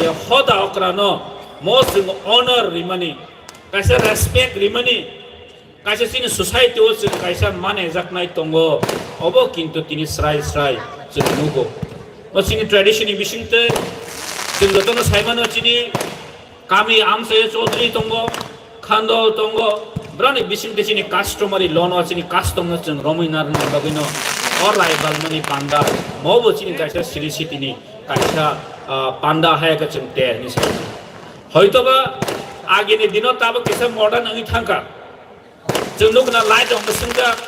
je hoda okrano mo chwng honor rimani kaisa respect rimani Kaisa chini society o chwng kaisa manejaknai tongo, obo kintu tini srai srai chwng nugo. O chini tradition ni bisingtwi chwng jotono saimano chini kami amchai chaudhuri tongo, khandol tongo, brani bisingtwi chini customary law no chini custom no chwng romwi narwkna bagwino o rai balmani panda, mobo chini kaisa siri sitini kaisa, ah, panda hai khe chwng te hinwi sai. Hoitoba agini dino tabuk kisa modern wngwi thangkha. Chwng nukna light rok mwswngjak,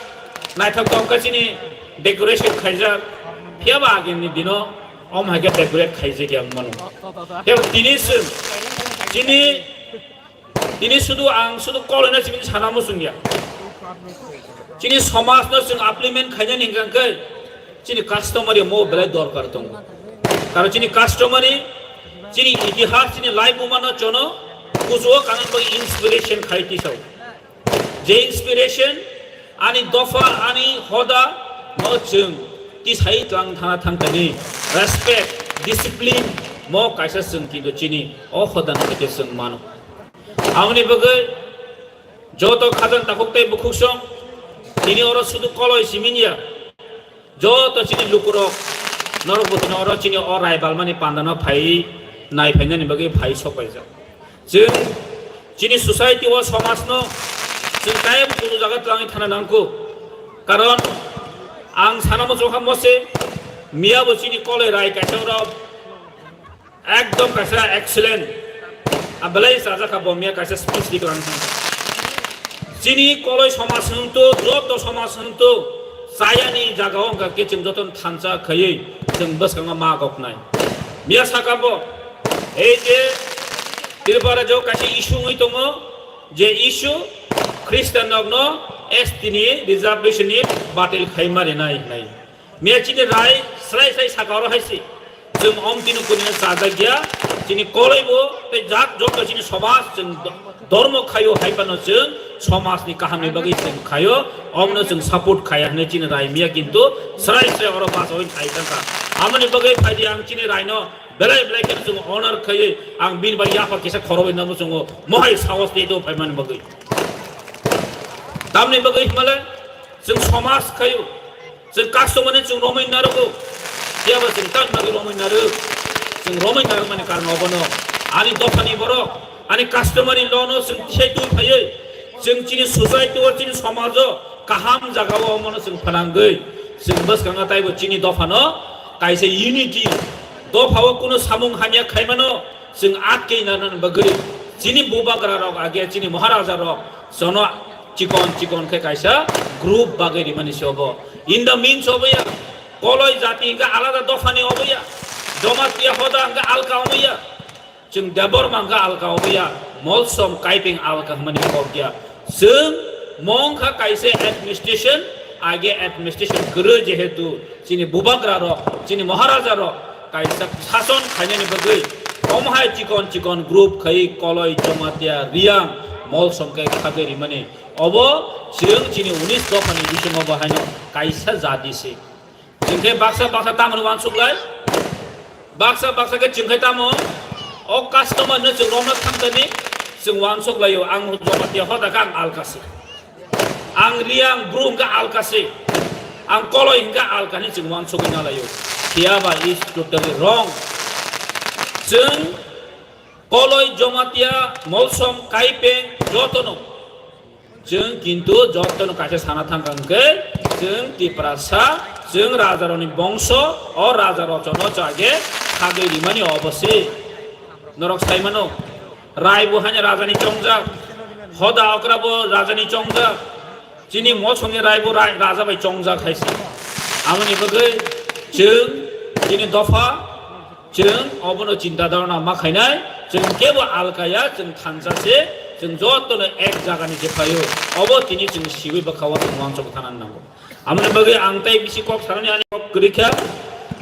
naithok tok khe chini decoration khaijak, phiyaba agini dino om hai khe decorate khaijak ya wng mano. Phiyaba tini chwng chini, tini sudu ang sudu koloi no chini sana muchung ya. Chini somaj no chwng upliftment khainani hwnkha khe chini customary mo belai dorkar tongo. Karon chini customary, chini itihas, chini laibuma no chono kuchugo kanani bagwi inspiration khai tisao. Je inspiration, ani dopha, ani hoda no chwng tisai tlang thana thangkani respect, discipline mo kaisa chwng kintu chini o hoda no khe chwng mano. Aboni bagwi joto khajang takhuk tei bukhuksong tini oro sudu koloi simi ya. Joto chini lukurok norok bo tini oro chini o rai balmani pandano phai nai phainani bagwi phai sok paijak. Chwng chini society o somajno chwng taibo kunu jaga twlangwi thana nangkuk. Karon ang sana muchungkha mose miyabo chini koloi rai kaisa oro ekdom kaisa excellent. A belai chajakha bo miya kaisa speech ri kwlang thang. Chini koloi somaj hwnkhe joto somaj hwnkhe chayani jaga o hwnkha khe chwng joto thansa khaiwi chwng bwskango ma goknai. Miya saka bo ei je Tripura rajyo kaisa issue wngwi tongo je issue Christian rokno S T ni reservation ni batil khai ma rinai hinai. Miya chini rai srai srai saka oro hai se. Chwng om tini kuni chajak ya. Chini koloi bo tei jak jok chini somaj chwng do-, dormo khayo hai pano chwng somaj ni kaham ni bagwi chwng khayo. Om no chwng support khaya hwnwi chini rai miya kintu srai srai oro basa oi khai thangkha. Amoni bagwi phai di ang chini rai no belai belai khe chwng honor khaiwi ang bini bai yapha kisa khoroi namo chwngo mohai sahos tei do phai mani bagwi. Tamni bagwi himale chwng somaj khayo. Chwng customary chwng romwi narwgo. Phiya ba chwng tamni bagwi romwi narwk. Chwng romwi narwkmani karon obono. Ani dophani borok, ani customary law no chwng tisai twi phaiwi. Chwng chini society o, chini somajo kaham jaga o omono chwng phanangwi. Chwng bwskango taibo chini dophano kaisa unity. Dophao kuno samung hamya khaimano chwng atkei narwknani bagwi. Chini bubagra rok age, chini maharaja rok jono chikon chikon khe kaisa group bagwi rimani se obo. In the means of a Koloi jati hwnkhe alada dophani oboya, Jamatia hoda hwnkhe alka oboya, chwng Debbarma hwnkhe alka oboya, Molsom Kaipeng alka hwnmani kok ya. Chwng mong kha kaisa administration, age administration kwrwi jehetu chini bubagra rok, chini maharaja rok kaisa sason khainani bagwi omo hai chikon chikon group khai Koloi, Jamatia, Riang, Molsom khe khagwi rimani. Obo chwng chini unis dophani bisingo bo haino kaisa jati se. Chwng khe baksa baksa tamoni uansuk lai. Baksa baksa khe chwng khe tamo o customer no chwng romna thangtani chwng uansuk laio. Ang Jamatia hoda khe ang alka se. Ang Riang Bru hwnkhe alka se. Ang Koloi hwnkhe alka ni chwng uansugwi na laio. Phiya ba is totally wrong. Chwng Koloi, Jamatia, Molsom, Kaipeng jotono chwng kintu jotono kaisa sana thangkha hwnkhe chwng Tiprasa, chwng rajarokni bongso, o raja rochono chage khagwi rimani obo se. Norok sai mano, Rai bo haino rajani chongjak, Hoda okra bo rajani chongjak, chini Molsomni Rai bo ra-, raja bai chongjak hai se. Amoni bagwi chwng chini dopha Chwng obono chinta dharana ma khainai, chwng kebo alkaya, chwng thansa se, chwng jotono ek jagani je phaio. Obo tini chwng siwi bwkhao chwng uansuk thanani nango. Amoni bagwi ang tei bisi kok sanani ani kok kwrwi kha,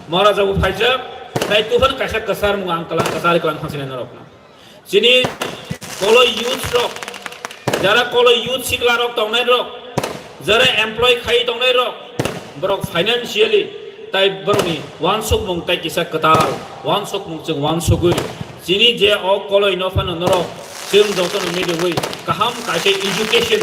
Maharaja bo phaijak, tai tuphano kaisa kwchar mung ang kwlang kwchari kwlang thangsinai norokno. Chini Koloi youth rok, jara Koloi youth sikla rok tongnai rok, jara employ khai tongnai rok, borok financially tai borokni uansukmung tai kisa kwtal uansukmung chwng uansugwi chini je o Koloi no phano norok chwng jotono miligwi kaham kaisa education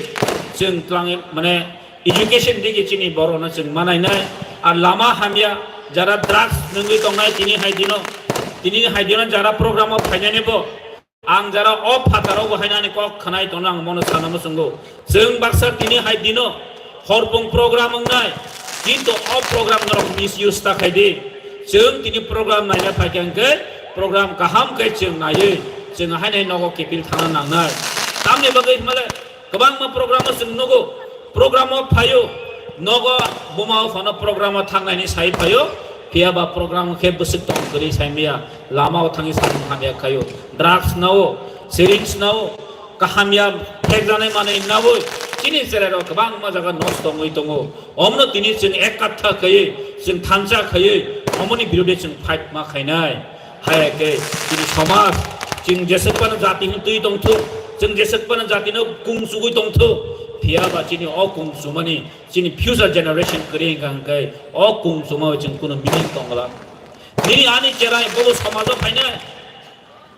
chwng twlangwi mane education digi chini borokno chwng manainai. Ar lama hamya jara drugs nungwi tongnai tini hai dino, tini hai dino jara program o phainani bo ang jara o phataro bo hainani kok khwnai tono ang mono sana muchungo. Chwng baksa tini hai dino horpung program wngnai, kintu o program norok misuse ta khai di. Chwng tini program naina phaikha hwnkhe program kaham khe chwng naiwi chwng hainai nogo kiphil thangna nangnai. Tamni bagwi hwnmale Kwbangma program o chwng nugo, program o phaio, nogo buma o phano program o thangnaini sai phaio, phiya ba program o khe bwswk tong kwrwi sai maya, lama o thangwi samung hamya khaio, drugs nao, syringe nao, kahamya phekjaknai manwi naui, chini cherai rok kwbangma jaga nosto wngwi tongo. Omono tini chwng ek katha khaiwi, chwng thansa khaiwi, omoni birode chwng fight ma khainai. Haya khe chini somaj, chwng jeswk phano jati hwn twi tongthok, chwng jeswk phano jati no kung chugwi tongthok, phiya ba chini o kung chumani, chini future generation kwrwi wngkha hwnkhe o kung chuma bai chwng kunu meaning tong glak. Nini ani cherai bobo somajo phainai,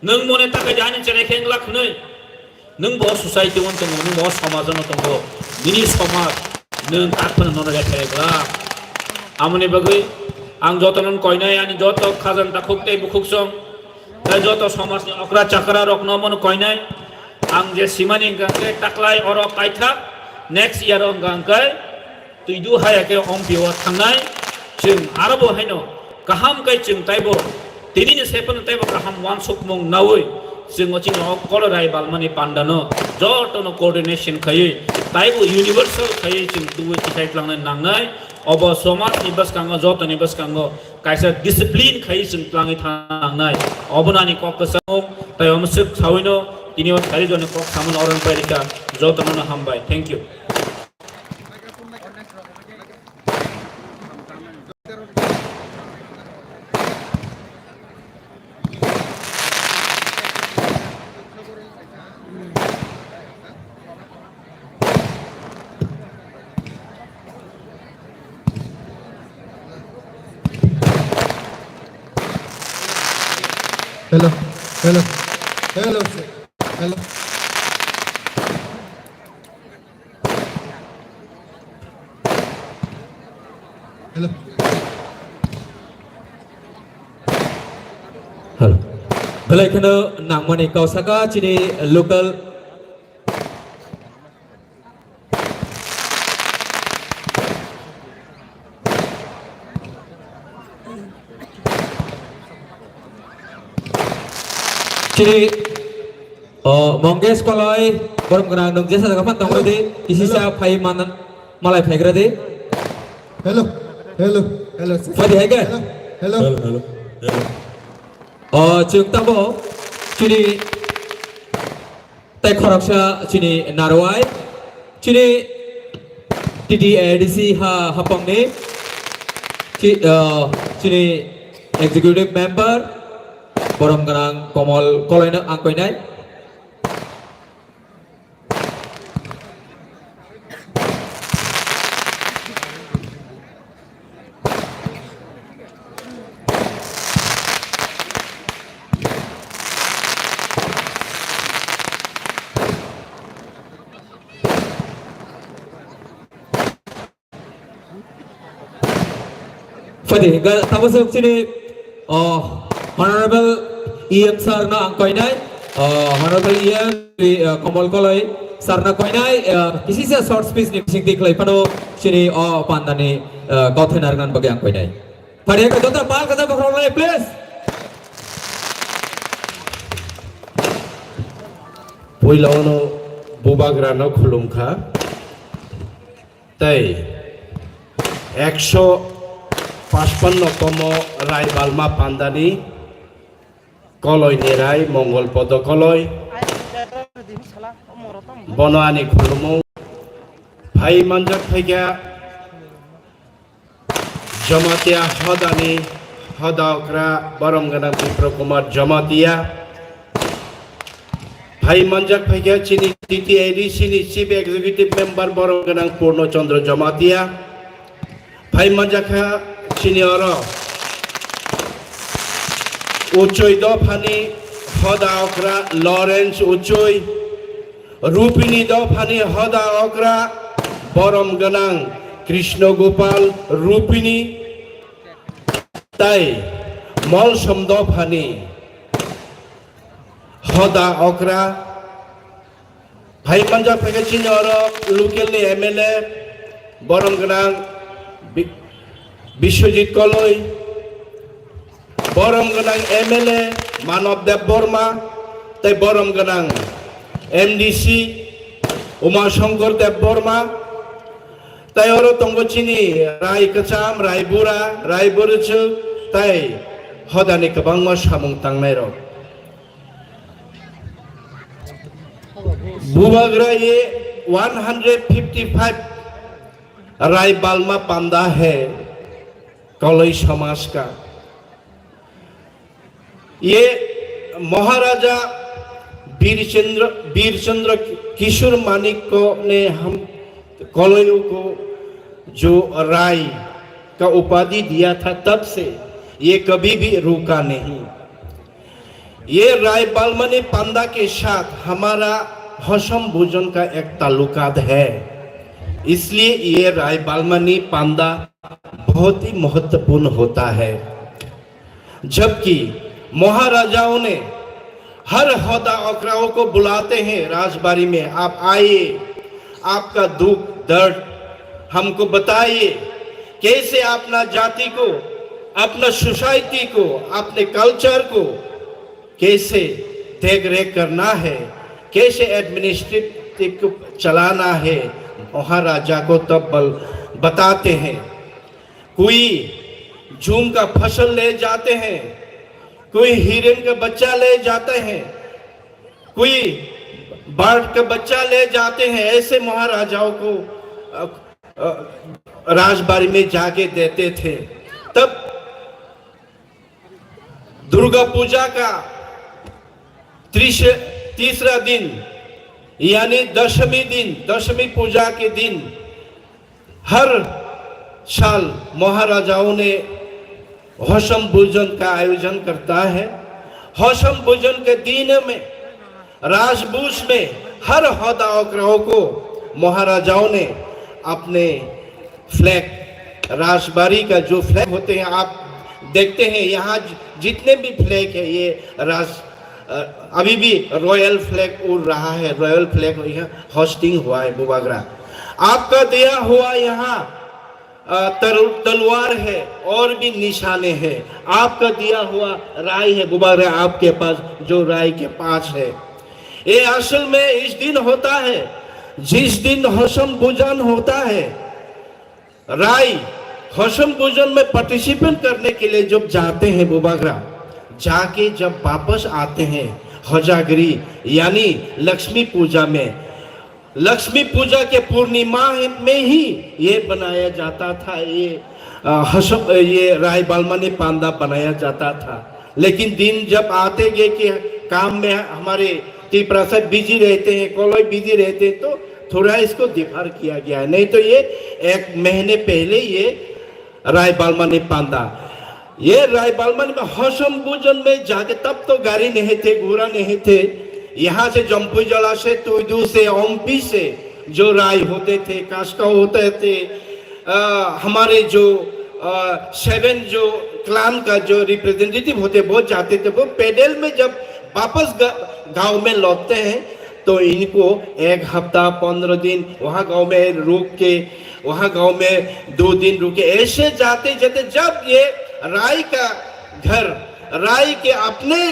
nwng mone takai de ani cherai khe wng lak hwnwi. Nwng bo society o tongo, nwng bo somaj o tongo, nini somaj nwng tak phano nono rekhai glak. Amoni bagwi ang jotono koinai, ani joto khajang takhuk tei bukhuksong, tei joto somajni okra chakra rokno omono koinai. Ang je simani hwnkha hwnkhe taklai oro kaithak, next year o hwnkha hwnkhe Twidu haya khe ongpio thangnai, chwng aro bo haino kaham khe chwng taibo tinini se phano taibo kaham uansukmung naui chwng o chini o Koloi Rai balmani pandano jotono coordination khaiwi taibo universal khaiwi chwng tubui tikhai tlangnai nangnai. Obo somajni bwskango, jotoni bwskango kaisa discipline khaiwi chwng tlangwi thangnai. Obono ani kok kwchangmung tei omswk sawino tini o sari joni kok samano oro wngpai rikha. Jotono hambai. Thank you. Hello, hello, hello, sir. Hello. Hello. Hello. Belai kheno nangmani kau saka chini local. Chini, o, Mongesh Koloi, borom gwnang nwng jesa jaga phan tongwi di, kisi sa phai man, malai phaigra di. Hello, hello. Hello, sir. Phaidi hai khe? Hello. Hello. Hello, hello, hello. O, chwng tamo chini tei khoroksa chini narwai, chini T T A D C ha, hapangni chi-, o, chini executive member, borom gwnang Komol Koloino ang koinai. Phaidi, ga-, tabasok chini, oh, Honorable E M sir no ang koinai, oh, Honorable E M, eh, Komol Koloi sir no koinai, eh, kisisa short speech ni bising di khlai phano chini, oh, pandani, eh, kauthai narwknani bagwi ang koinai. Phaidi, ga, jota pal kaisa bokhorok lai, please. Puila ono bubagra no khulum kha. Tei ekso pachpanno tomo Rai Balma Pandani Koloi ni Rai Mongol Podo Koloi, bono ani khulumung phai manjak phaikha Jamatia Hodani Hoda Okra Borom Gwnang Bipro Kumar Jamatia. Phai manjak phaikha chini T T A D C ni Chief Executive Member Borom Gwnang Purno Chandra Jamatia. Phai manjak kha chini oro Uchui Dophani Hoda Okra Lawrence Uchui. Rupini Dophani Hoda Okra Borom Gwnang Krishna Gopal Rupini. Tai Molsom Dophani Hoda Okra. Phai manjak phaikha chini oro local ni M L A, borom gwnang Bi-, Biswajit Koloi, borom gwnang M L A Manob Deb Borma, tei borom gwnang M D C Uma Shankar Deb Borma, tei oro tongo chini Rai Kwcham, Rai Bura, Rai Bwrwchwk, tei hodani kwbangma samung tangnairok. Bubagra ye one hundred fifty five Rai Balma Panda hai Koloi Samaj ka. Ye Maharaja Birchandra, Birchandra Kishore Manik ko ne hum Koloiyo ko jo Rai ka upadhi diya tha, tab se ye kabhi bhi ruka nahi. Ye Rai Balmani Panda ke saath hamara Hosam Bhujan ka ek talukat hai, isliye ye Rai Balmani Panda bahut hi mahatvapurn hota hai. जबकि महाराजाओं ने हर होदा ओकराओं को बुलाते हैं राजबाड़ी में, आप आइए, आपका दुख दर्द हमको बताइए, कैसे अपना जाति को, अपना सोसाइटी को, अपने कल्चर को कैसे देख रेख करना है, कैसे एडमिनिस्ट्रेटिव को चलाना है, महाराजा को तब बल बताते हैं। कोई जूम का फसल ले जाते हैं, कोई हिरन का बच्चा ले जाते हैं, कोई बर्ड का बच्चा ले जाते हैं। ऐसे महाराजाओं को, अ, अ, राजबाड़ी में जाके देते थे। तब दुर्गा पूजा का तीस-, तीसरा दिन, यानी दशमी दिन, दशमी पूजा के दिन, हर साल महाराजाओं ने होसम भोजन का आयोजन करता है। होसम भोजन के दिन में राजभोज में हर होदा ओकराओं को महाराजाओं ने अपने फ्लैग, राजबाड़ी का जो फ्लैग होते हैं, आप देखते हैं यहाँ जि-, जितने भी फ्लैग है, ये राज-, अ, अभी भी रॉयल फ्लैग उड़ रहा है, रॉयल फ्लैग यहाँ होस्टिंग हुआ है बुबागरा। आपका दिया हुआ यहाँ, अ, तर-, तलवार है और भी निशाने हैं। आपका दिया हुआ राय है बुबागरा, आपके पास जो राय के पास है। ये असल में इस दिन होता है, जिस दिन होसम भोजन होता है। राय हसम पूजन में पार्टिसिपेट करने के लिए जब जाते हैं बुबागरा, जाके जब वापस आते हैं हजागरी यानी लक्ष्मी पूजा में, लक्ष्मी पूजा के पूर्णिमा में ही ये बनाया जाता था, ये, अ, हसम, ये राय बालमानी पांडा बनाया जाता था। लेकिन दिन जब आते गए कि काम में हमारे तिपरासा बिजी रहते हैं, कॉलेज बिजी रहते हैं, तो थोड़ा इसको डिफर किया गया है। नहीं तो ये एक महीने पहले ये राय बालमानी पांडा, ये राय बालमानी में हसम पूजन में जाके, तब तो गाड़ी नहीं थे, घोड़ा नहीं थे, यहाँ से जम्पुई जला से, तुइदू से, ओम्पी से जो राय होते थे, कास्का होते थे, अ, हमारे जो, अ, सेवन जो क्लान का जो रिप्रेजेंटेटिव होते, वो जाते थे, वो पैदल में जब वापस ग-, गांव में लौटते हैं, तो इनको एक हफ्ता, पन्द्रह दिन वहाँ गांव में रुक के, वहाँ गांव में दो दिन रुके, ऐसे जाते जाते जब ये राय का घर, राय के अपने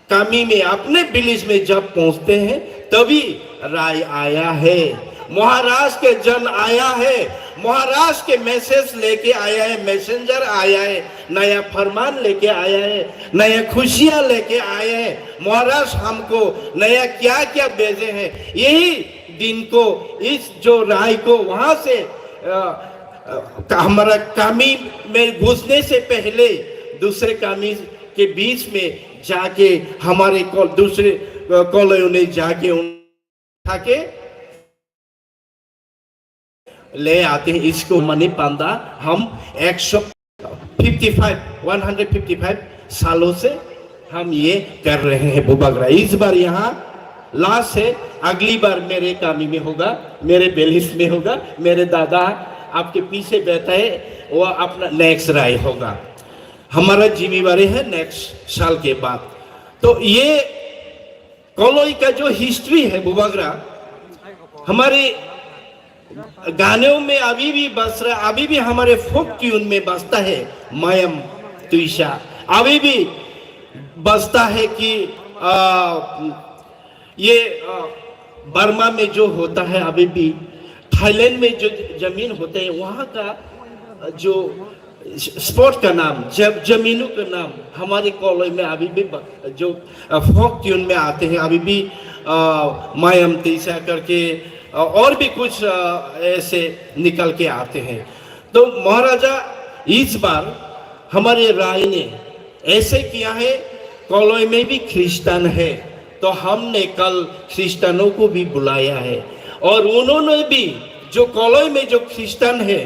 कामी में, अपने विलेज में जब पहुँचते हैं, तभी राय आया है, महाराष्ट्र के जन आया है, महाराष्ट्र के मैसेज लेके आया है, मैसेंजर आया है, नया फरमान लेके आया है, नया खुशियाँ लेके आया है। महाराष्ट्र हमको नया क्या क्या भेजे हैं, यही दिन को, इस जो राय को वहाँ से, अ, अ, हमारा कामी में घुसने से पहले दूसरे कामी के बीच में जाके हमारे को-, दूसरे, अ, कॉलोनी जाके उन-, उठा के ले आते हैं। इसको मनी पांडा हम एक सौ fifty five, one hundred fifty five सालों से हम ये कर रहे हैं बुबागरा। इस बार यहाँ लास्ट है, अगली बार मेरे कामी में होगा, मेरे बेलिस में होगा, मेरे दादा आपके पीछे बैठा है, वो अपना नेक्स्ट राय होगा। हमारा जिम्मेवारी है नेक्स्ट साल के बाद। तो ये कॉलोनी का जो हिस्ट्री है बुबागरा, हमारे गानों में अभी भी बज रहा, अभी भी हमारे फोक ट्यून में बजता है मयम तुइशा, अभी भी बजता है कि, आ, ये, आ, बर्मा में जो होता है अभी भी, थाईलैंड में जो जमीन होते हैं वहाँ का जो स्पॉट का नाम, जब जमीनों का नाम हमारे कॉलोनी में अभी भी ब-, जो, अ, फोक ट्यून में आते हैं, अभी भी, अ, मायम तेसा करके, अ, और भी कुछ, अ, ऐसे निकल के आते हैं। तो महाराजा इस बार हमारे राय ने ऐसे किया है, कॉलोनी में भी क्रिश्चियन है, तो हमने कल क्रिश्चियनों को भी बुलाया है और उन्होंने भी, जो कॉलोनी में जो क्रिश्चियन है,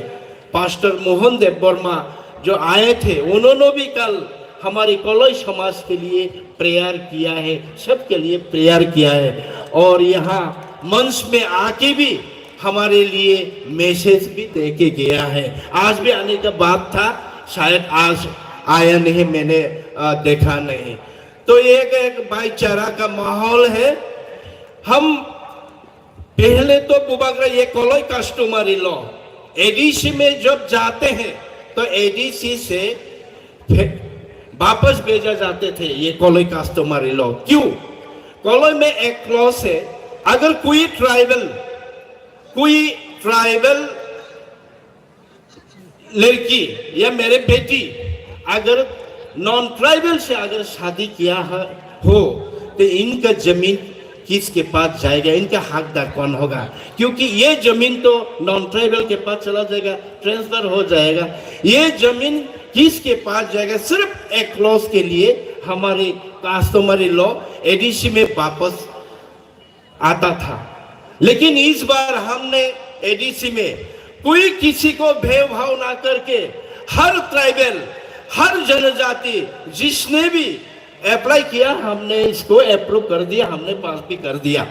पास्टर मोहन देव वर्मा जो आए थे, उन्होंने भी कल हमारी कॉलोनी समाज के लिए प्रेयर किया है, सबके लिए प्रेयर किया है। और यहाँ मंच में आके भी हमारे लिए मैसेज भी दे के गया है। आज भी आने का बात था, शायद आज आया नहीं, मैंने, अ, देखा नहीं। तो ये एक, एक भाईचारा का माहौल है। हम पहले तो बुबागरा ये कॉलोनी कस्टमरी लॉ, एडीसी में जब जाते हैं तो एडीसी से फे-, वापस भेजा जाते थे ये कॉलोनी कस्टमरी लॉ। क्यों? कॉलोनी में एक क्लॉज है, अगर कोई ट्राइबल, कोई ट्राइबल लड़की या मेरे बेटी अगर नॉन ट्राइबल से अगर शादी किया है, हो, तो इनका जमीन किसके पास जाएगा, इनका हकदार कौन होगा? क्योंकि ये जमीन तो नॉन ट्राइबल के पास चला जाएगा, ट्रांसफर हो जाएगा। ये जमीन किसके पास जाएगा, सिर्फ एक क्लॉज के लिए हमारे कस्टमरी लॉ एडीसी में वापस आता था। लेकिन इस बार हमने एडीसी में कोई किसी को भेदभाव ना करके हर ट्राइबल, हर जनजाति जिसने भी अप्लाई किया, हमने इसको अप्रूव कर दिया, हमने पास भी कर दिया।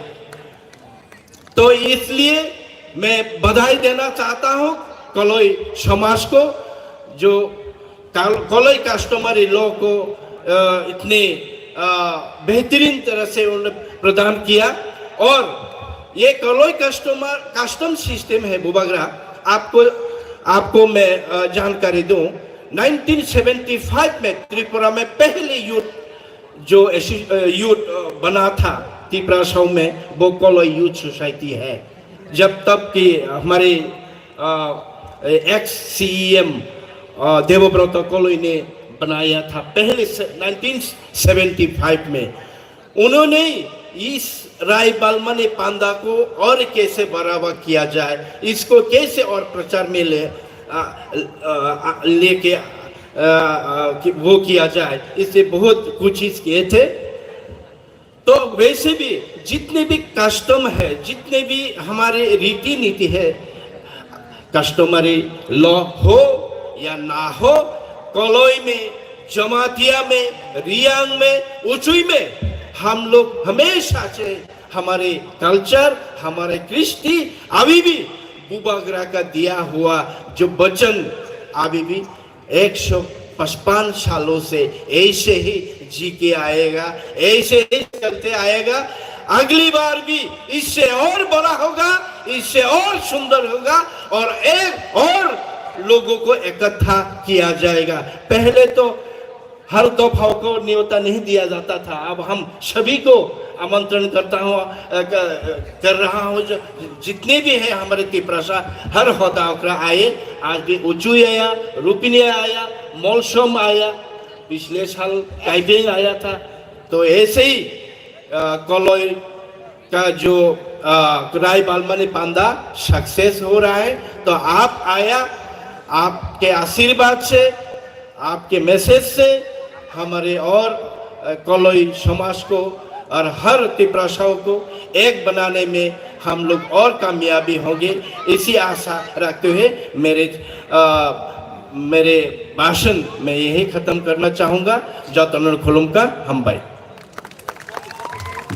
तो इसलिए मैं बधाई देना चाहता हूँ कलोई समाज को, जो काल-, कलोई कस्टमरी लॉ को, अ, इतने, अ, बेहतरीन तरह से उन्होंने प्रदान किया। और ये कलोई कस्टमर, कस्टम सिस्टम है बुबागरा, आपको, आपको मैं, अ, जानकारी दूं, नाइनटीन सेवेंटी फ़ाइव में त्रिपुरा में पहले यूथ जो एसो-, अ, यूथ, अ, बना था तिपरासाव में, वो कलोई यूथ सोसाइटी है। जब तब कि हमारे, अ, एक्स सीईएम देवव्रत कलोई ने बनाया था पहले से, नाइनटीन सेवेंटी फ़ाइव में। उन्होंने इस राय बालमनी पांडा को और कैसे बढ़ावा किया जाए, इसको कैसे और प्रचार में ले, आ, आ, आ, लेके, आ, आ, कि-, वो किया जाए, इससे बहुत कोशिश किए थे। तो वैसे भी जितने भी कस्टम है, जितने भी हमारे रीति नीति है, कस्टमरी लॉ हो या ना हो, कलोई में, जमातिया में, रियांग में, उचुई में, हम लोग हमेशा से हमारे कल्चर, हमारे कृष्टि अभी भी बुबागरा का दिया हुआ जो वचन अभी भी एक सौ पचपन सालों से ऐसे ही जी के आएगा, ऐसे ही चलते आएगा। अगली बार भी इससे और बड़ा होगा, इससे और सुंदर होगा और एक और लोगों को इकट्ठा किया जाएगा। पहले तो हर दफाओं को न्योता नहीं दिया जाता था, अब हम सभी को आमंत्रण करता हूँ, अ, क-, कर रहा हूँ, जो जितने भी हैं हमारे तिपरासा, हर होदा ओकरा आए। आज भी उचुई आया, रूपिनी आया, मौसम आया, पिछले साल टाइपिंग आया था। तो ऐसे ही, अ, कलोई का जो, अ, राय बालमनी पांडा सक्सेस हो रहा है, तो आप आया, आपके आशीर्वाद से, आपके मैसेज से हमारे और, अ, कलोई समाज को और हर तिपरासाओं को एक बनाने में हम लोग और कामयाबी होंगे, इसी आशा रखते हुए मेरे, अ, मेरे भाषण मैं यही खत्म करना चाहूँगा। Jotono khulumkha, hambai.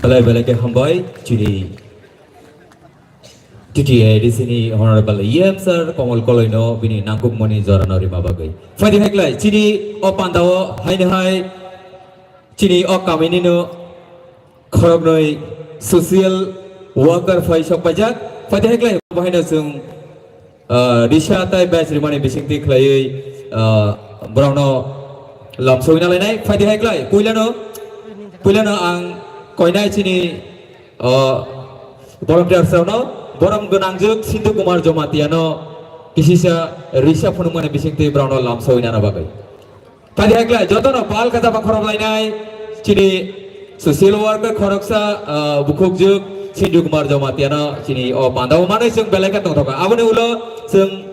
Belai belai khe hambai chini T T A D C ni Honorable E M sir Komol Koloi no bini nangkukmani jora no rima bagwi. Phaidi hai klai chini o panda o haino hai chini o kamini no khoroknwi social worker phai sok paijak. Phaidi hai klai bo haino chwng Ah, risa tai best rimani bisingtwi khlaiwi, ah, borokno lamsogwi nalainai. Phaidi hai klai, puilano, puilano ang koinai chini, ah, volunteers rokno, borom gwnangjwk Sindhu Kumar Jomatiano kisisa risa phunukmani bisingtwi borokno lamsogwi nana bagwi. Phaidi hai klai, jotono pal kha jaba khorok lainai, chini social worker khoroksa, ah, bukhukjwk Sindhu Kumar Jomatiano chini o panda o manwi chwng belai khe tongthokha. Aboni ulo chwng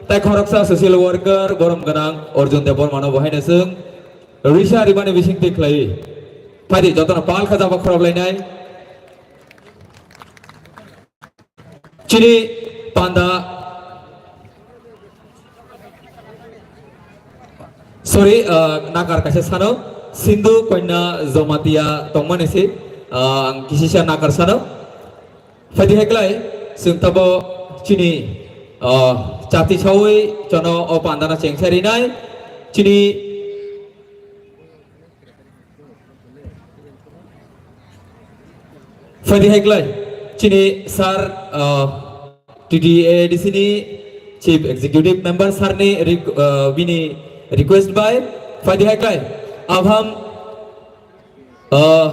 tai khoroksa social worker borom gwnang Arjun Debbarmano bo haino chwng risa rimani bisingtwi khlaiwi. Phaidi jotono pal kha jaba khorok lainai. Chini panda, sorry, ah, nakar kaisa sano, Sindhu Konya Jamatia tongmani si, ah, ang kisisa nakar sano. Phaidi hai klai, chwng tabo chini, ah, chati sawi chono o pandana chengsa rinai, chini Phaidi hai klai, chini sir, ah, T T A D C ni Chief Executive Member sir ni re-, ah, bini request bai, phaidi hai klai, अब हम, ah,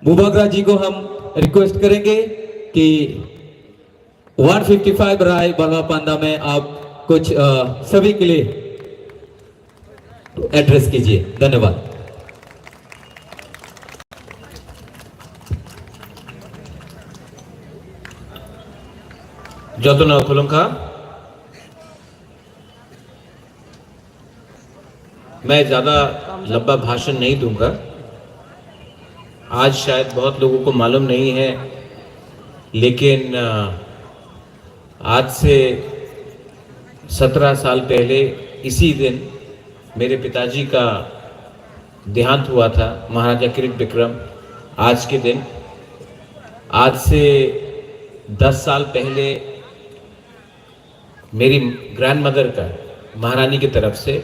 बुबागरा जी को हम रिक्वेस्ट करेंगे कि one fifty five राय बलवा पांदा में आप कुछ, अ, सभी के लिए एड्रेस कीजिए। धन्यवाद। Jotono khulumkha. मैं ज़्यादा लंबा भाषण नहीं दूंगा। आज शायद बहुत लोगों को मालूम नहीं है, लेकिन, अ, आज से सत्रह साल पहले इसी दिन मेरे पिताजी का देहांत हुआ था, महाराजा किरिट विक्रम। आज के दिन, आज से दस साल पहले मेरी ग्रैंडमदर का, महारानी की तरफ से,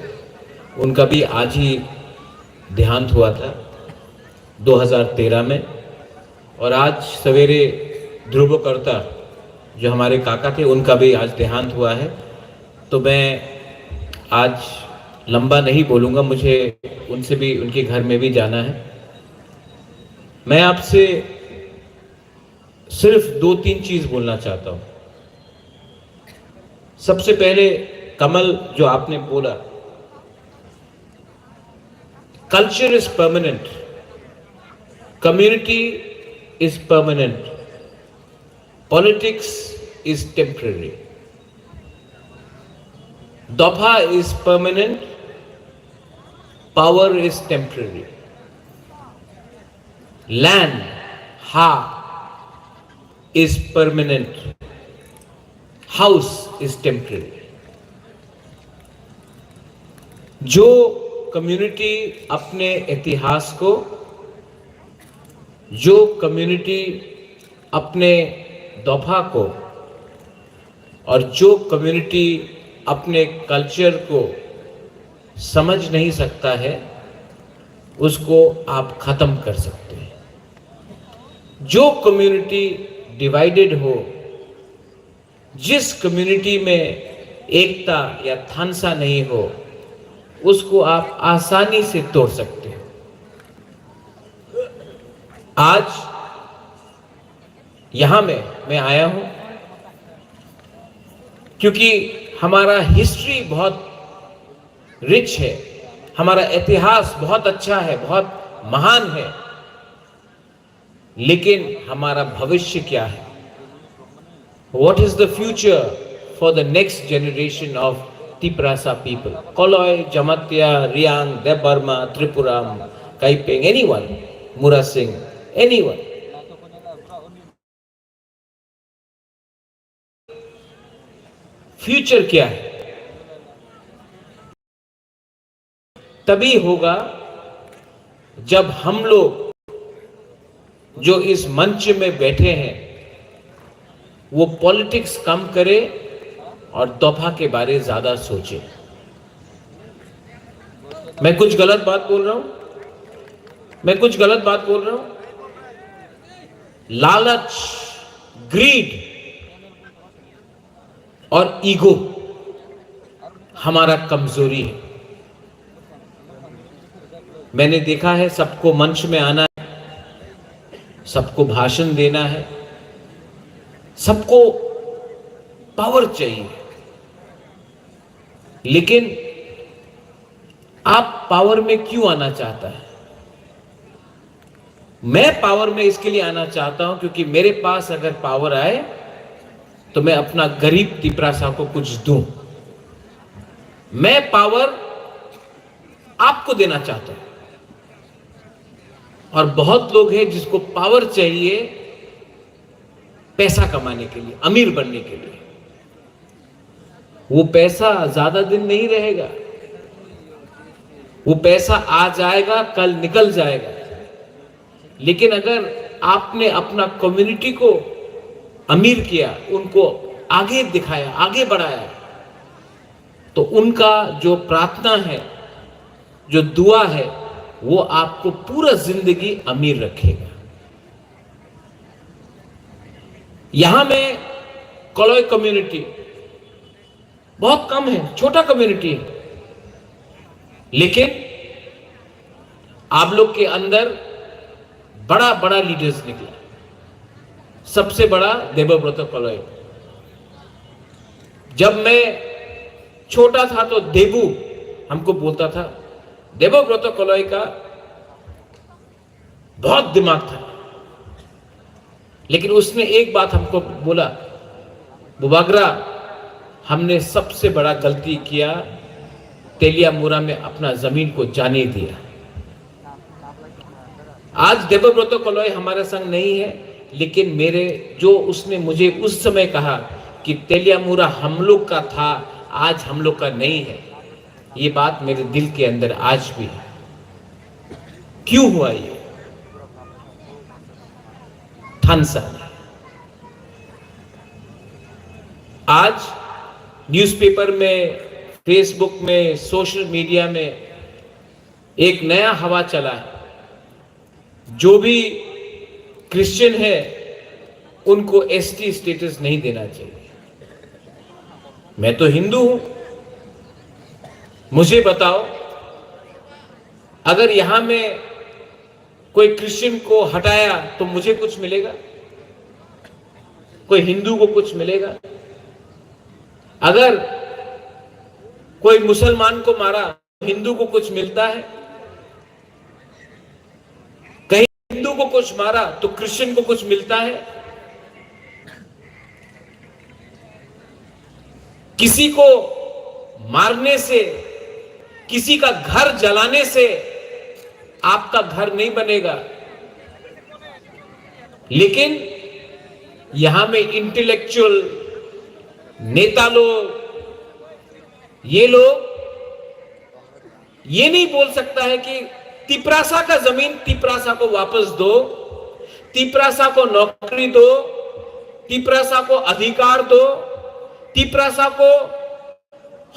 उनका भी आज ही देहांत हुआ था, दो हज़ार तेरह में। और आज सवेरे ध्रुव कर्ता, जो हमारे काका थे, उनका भी आज देहांत हुआ है। तो मैं आज लंबा नहीं बोलूँगा, मुझे उनसे भी, उनके घर में भी जाना है। मैं आपसे सिर्फ दो तीन चीज़ बोलना चाहता हूँ। सबसे पहले कमल, जो आपने बोला, culture is permanent, community is permanent, politics is temporary. Dopha is permanent, power is temporary. Land, ha, is permanent, house is temporary. जो कम्युनिटी अपने इतिहास को, जो कम्युनिटी अपने दफा को और जो कम्युनिटी अपने कल्चर को समझ नहीं सकता है, उसको आप खत्म कर सकते हैं। जो कम्युनिटी डिवाइडेड हो, जिस कम्युनिटी में एकता या थानसा नहीं हो, उसको आप आसानी से तोड़ सकते हो। आज यहाँ में मैं आया हूँ क्योंकि हमारा हिस्ट्री बहुत रिच है, हमारा इतिहास बहुत अच्छा है, बहुत महान है, लेकिन हमारा भविष्य क्या है? What is the future for the next generation of Tiprasa people? Koloi, Jamatia, Riang, Debbarma, Tripura, Kaipeng, anyone? Murasing, anyone? Future क्या है? तभी होगा जब हम लोग जो इस मंच में बैठे हैं, वो पॉलिटिक्स कम करें और दफा के बारे ज्यादा सोचें। मैं कुछ गलत बात बोल रहा हूं? मैं कुछ गलत बात बोल रहा हूं? लालच, ग्रीड और ईगो हमारा कमजोरी है। मैंने देखा है, सबको मंच में आना है, सबको भाषण देना है, सबको पावर चाहिए, लेकिन आप पावर में क्यों आना चाहता है? मैं पावर में इसके लिए आना चाहता हूं क्योंकि मेरे पास अगर पावर आए तो मैं अपना गरीब तिपरासा को कुछ दूं। मैं पावर आपको देना चाहता हूं। और बहुत लोग हैं जिसको पावर चाहिए पैसा कमाने के लिए, अमीर बनने के लिए। वो पैसा ज्यादा दिन नहीं रहेगा, वो पैसा आ जाएगा, कल निकल जाएगा। लेकिन अगर आपने अपना कम्युनिटी को अमीर किया, उनको आगे दिखाया, आगे बढ़ाया, तो उनका जो प्रार्थना है, जो दुआ है, वो आपको पूरा जिंदगी अमीर रखेगा। यहां में कलॉय कम्युनिटी बहुत कम है, छोटा कम्युनिटी है, लेकिन आप लोग के अंदर बड़ा बड़ा लीडर्स निकला। सबसे बड़ा देवव्रत कलॉय। जब मैं छोटा था तो देबू हमको बोलता था, देवव्रत कलॉय का बहुत दिमाग था, लेकिन उसने एक बात हमको बोला, "बुबागरा, हमने सबसे बड़ा गलती किया, तेलिया मुरा में अपना जमीन को जाने दिया।" आज देवव्रत कलॉय हमारे संग नहीं है, लेकिन मेरे, जो उसने मुझे उस समय कहा कि तेलिया मुरा हम लोग का था, आज हम लोग का नहीं है, ये बात मेरे दिल के अंदर आज भी है। क्यों हुआ ये? थानसा। आज न्यूज़पेपर में, फेसबुक में, सोशल मीडिया में एक नया हवा चला है। जो भी क्रिश्चियन है, उनको एसटी स्टेटस नहीं देना चाहिए। मैं तो हिंदू हूं, मुझे बताओ, अगर यहां में कोई क्रिश्चियन को हटाया तो मुझे कुछ मिलेगा? कोई हिंदू को कुछ मिलेगा? अगर कोई मुसलमान को मारा, हिंदू को कुछ मिलता है? कहीं हिंदू को कुछ मारा तो क्रिश्चियन को कुछ मिलता है? किसी को मारने से, किसी का घर जलाने से आपका घर नहीं बनेगा। लेकिन यहां में इंटेलेक्चुअल, नेता लोग, ये लोग ये नहीं बोल सकता है कि तिपरासा का जमीन तिपरासा को वापस दो, तिपरासा को नौकरी दो, तिपरासा को अधिकार दो, तिपरासा को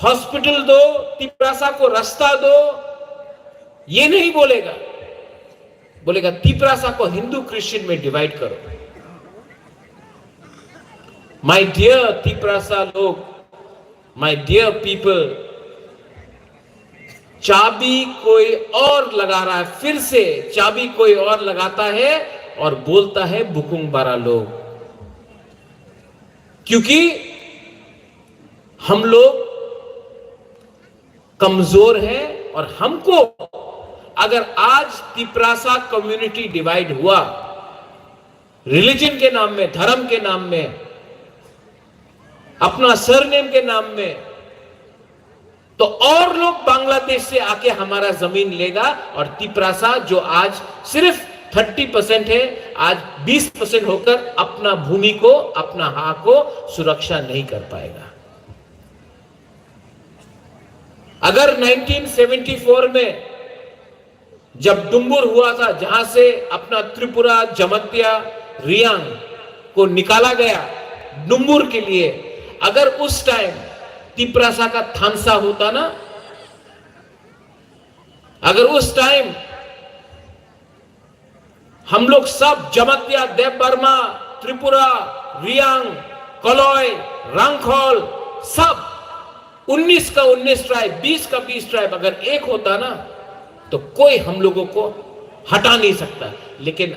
हॉस्पिटल दो, तिपरासा को रास्ता दो। ये नहीं बोलेगा। बोलेगा, तिपरासा को हिंदू क्रिश्चियन में डिवाइड करो। माय डियर तिपरासा लोग, माय डियर पीपल, चाबी कोई और लगा रहा है, फिर से चाबी कोई और लगाता है और बोलता है बुकुंग बारा लोग, क्योंकि हम लोग कमजोर हैं। और हमको, अगर आज तिपरासा कम्युनिटी डिवाइड हुआ, रिलीजन के नाम में, धर्म के नाम में, अपना सरनेम के नाम में, तो और लोग बांग्लादेश से आके हमारा जमीन लेगा और तिपरासा जो आज सिर्फ थर्टी परसेंट है, आज बीस परसेंट होकर अपना भूमि को, अपना हक को सुरक्षा नहीं कर पाएगा। अगर नाइनटीन सेवेंटी फ़ोर में जब डुम्बुर हुआ था, जहां से अपना त्रिपुरा, जमतिया, रियांग को निकाला गया डुम्बुर के लिए, अगर उस टाइम तिपरासा का थानसा होता ना, अगर उस टाइम हम लोग सब जमतिया, देव वर्मा, त्रिपुरा, रियांग, कलय, रांखल, सब उन्नीस का उन्नीस ट्राइब, बीस का बीस ट्राइब अगर एक होता ना, तो कोई हम लोगों को हटा नहीं सकता। लेकिन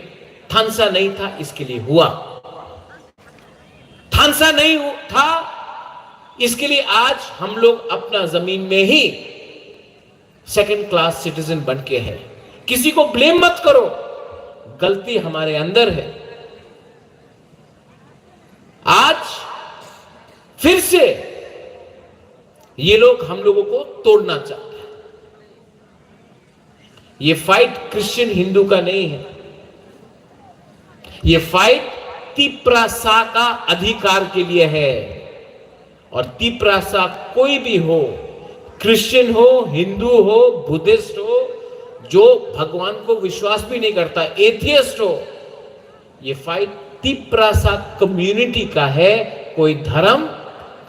थानसा नहीं था, इसके लिए हुआ। थानसा नहीं हु-, था, इसके लिए आज हम लोग अपना जमीन में ही सेकंड क्लास सिटीजन बन के है। किसी को ब्लेम मत करो, गलती हमारे अंदर है। आज फिर से ये लोग हम लोगों को तोड़ना चाहते हैं। ये फाइट क्रिश्चियन हिंदू का नहीं है, ये फाइट तिप्रासा का अधिकार के लिए है। और तिप्रासा कोई भी हो, क्रिश्चियन हो, हिंदू हो, बुद्धिस्ट हो, जो भगवान को विश्वास भी नहीं करता, एथियस्ट हो, ये फाइट तिप्रासा कम्युनिटी का है, कोई धर्म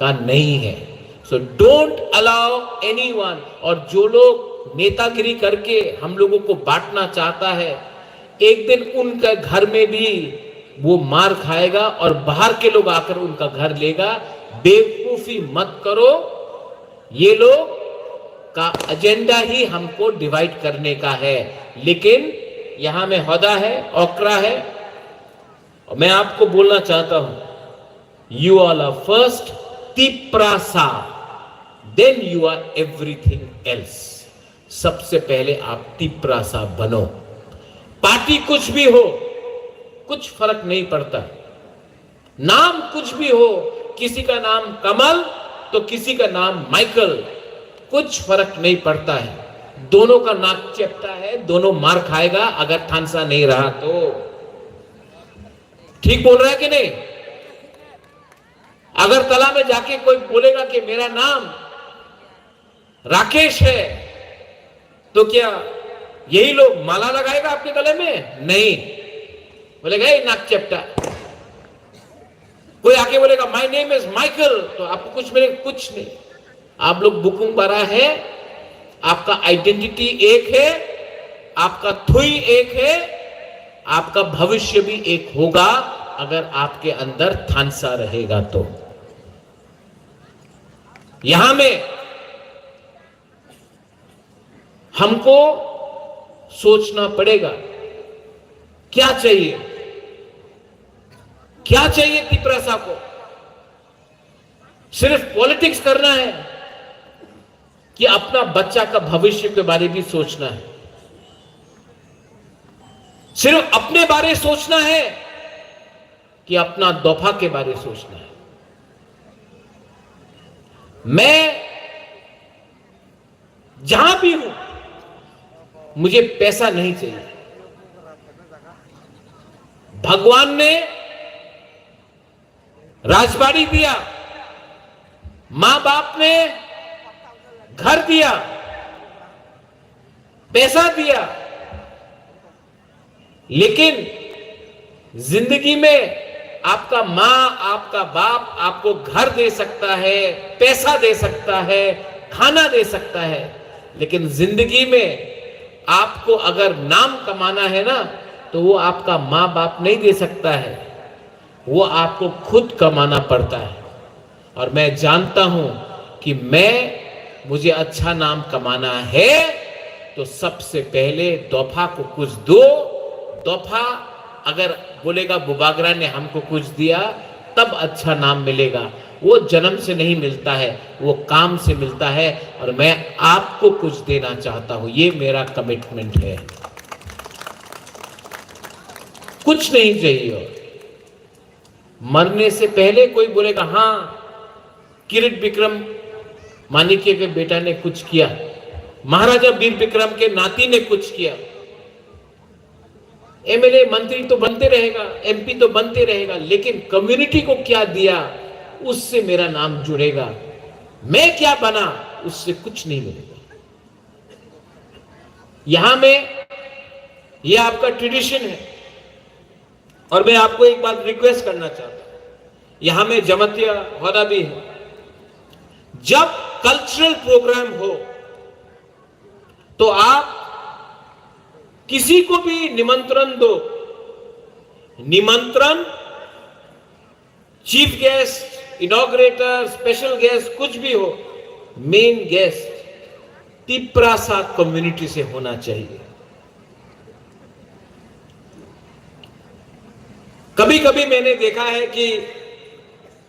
का नहीं है। So don't allow anyone। और जो लोग नेतागिरी करके हम लोगों को बांटना चाहता है, एक दिन उनका घर में भी वो मार खाएगा और बाहर के लोग आकर उनका घर लेगा। बेवकूफी मत करो, ये लोग का एजेंडा ही हमको डिवाइड करने का है। लेकिन यहाँ में हदा है, ओकरा है। और मैं आपको बोलना चाहता हूं, you all are first Tiprasa, then you are everything else। सबसे पहले आप तिप्रासा बनो। पार्टी कुछ भी हो, कुछ फर्क नहीं पड़ता। नाम कुछ भी हो, किसी का नाम कमल तो किसी का नाम माइकल, कुछ फर्क नहीं पड़ता है। दोनों का नाक चेपटा है, दोनों मार खाएगा अगर थानसा नहीं रहा तो। ठीक बोल रहा है कि नहीं? अगरतला में जाके कोई बोलेगा कि मेरा नाम राकेश है, तो क्या यही लोग माला लगाएगा आपके गले में? नहीं, बोलेगा, "ए नाक चेपटा।" कोई आके बोलेगा, "My name is Michael," तो आपको कुछ मिले? कुछ नहीं। आप लोग बुकुंग बारा है, आपका आइडेंटिटी एक है, आपका थुई एक है, आपका भविष्य भी एक होगा, अगर आपके अंदर थानसा रहेगा तो। यहां में हमको सोचना पड़ेगा, क्या चाहिए, क्या चाहिए तिप्रासा को? सिर्फ पॉलिटिक्स करना है कि अपना बच्चा का भविष्य के बारे भी सोचना है? सिर्फ अपने बारे सोचना है कि अपना दोफा के बारे सोचना है? मैं जहां भी हूं, मुझे पैसा नहीं चाहिए। भगवान ने राजबाड़ी दिया, माँ बाप ने घर दिया, पैसा दिया, लेकिन जिंदगी में आपका माँ, आपका बाप आपको घर दे सकता है, पैसा दे सकता है, खाना दे सकता है, लेकिन जिंदगी में आपको अगर नाम कमाना है ना, तो वो आपका माँ बाप नहीं दे सकता है, वो आपको खुद कमाना पड़ता है। और मैं जानता हूं कि मैं, मुझे अच्छा नाम कमाना है, तो सबसे पहले दोफा को कुछ दो। दोफा अगर बोलेगा, "बुबागरा ने हमको कुछ दिया," तब अच्छा नाम मिलेगा। वो जन्म से नहीं मिलता है, वो काम से मिलता है। और मैं आपको कुछ देना चाहता हूं, ये मेरा कमिटमेंट है। कुछ नहीं चाहिए। मरने से पहले कोई बोलेगा, "हाँ, किरीट विक्रम माणिक्य के बेटा ने कुछ किया, महाराजा वीर विक्रम के नाती ने कुछ किया।" एमएलए मंत्री तो बनते रहेगा, एमपी तो बनते रहेगा, लेकिन कम्युनिटी को क्या दिया, उससे मेरा नाम जुड़ेगा। मैं क्या बना, उससे कुछ नहीं मिलेगा। यहां में ये आपका ट्रेडिशन है। और मैं आपको एक बात रिक्वेस्ट करना चाहता हूं, यहां में जमातिया होदा भी है, जब कल्चरल प्रोग्राम हो तो आप किसी को भी निमंत्रण दो, निमंत्रण, चीफ गेस्ट, इनॉग्रेटर, स्पेशल गेस्ट, कुछ भी हो, मेन गेस्ट तिप्रासा कम्युनिटी से होना चाहिए। कभी कभी मैंने देखा है कि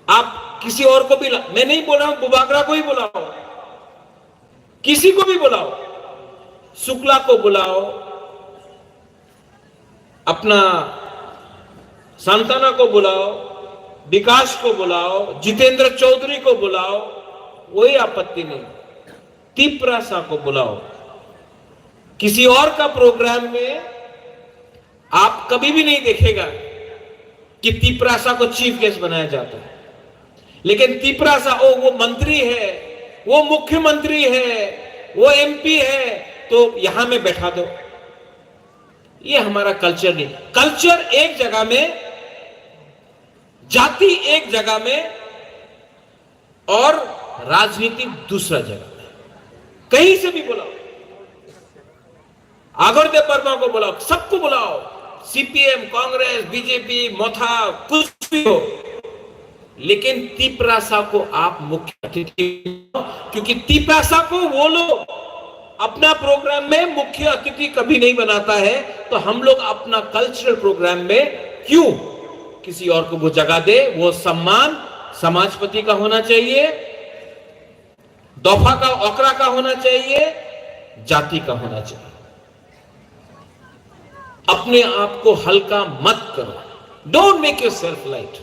आप किसी और को भी ला, मैं नहीं बोल रहा हूं, बुबागरा को ही बुलाओ, किसी को भी बुलाओ, शुक्ला को बुलाओ, अपना सांत्वना को बुलाओ, विकास को बुलाओ, जितेंद्र चौधरी को बुलाओ, कोई आपत्ति नहीं। तिप्रासा को बुलाओ। किसी और का प्रोग्राम में आप कभी भी नहीं देखेगा कि तिप्रासा को चीफ गेस्ट बनाया जाता है। लेकिन तिप्रासा, ओ, वो मंत्री है, वो मुख्यमंत्री है, वो एमपी है, तो यहां में बैठा दो। ये हमारा कल्चर नहीं। कल्चर एक जगह में, जाति एक जगह में और राजनीति दूसरा जगह में। कहीं से भी बुलाओ, आगर देव वर्मा को बुलाओ, सबको बुलाओ, सीपीएम, कांग्रेस, बीजेपी, मोथा, कुछ भी हो, लेकिन तिप्रासा को आप मुख्य अतिथि बनाओ, क्योंकि तिप्रासा को वो लोग अपना प्रोग्राम में मुख्य अतिथि कभी नहीं बनाता है, तो हम लोग अपना कल्चरल प्रोग्राम में क्यों किसी और को वो जगह दे? वो सम्मान समाजपति का होना चाहिए, दफा का, ओकरा का होना चाहिए, जाति का होना चाहिए। अपने आप को हल्का मत करो, don't make yourself light।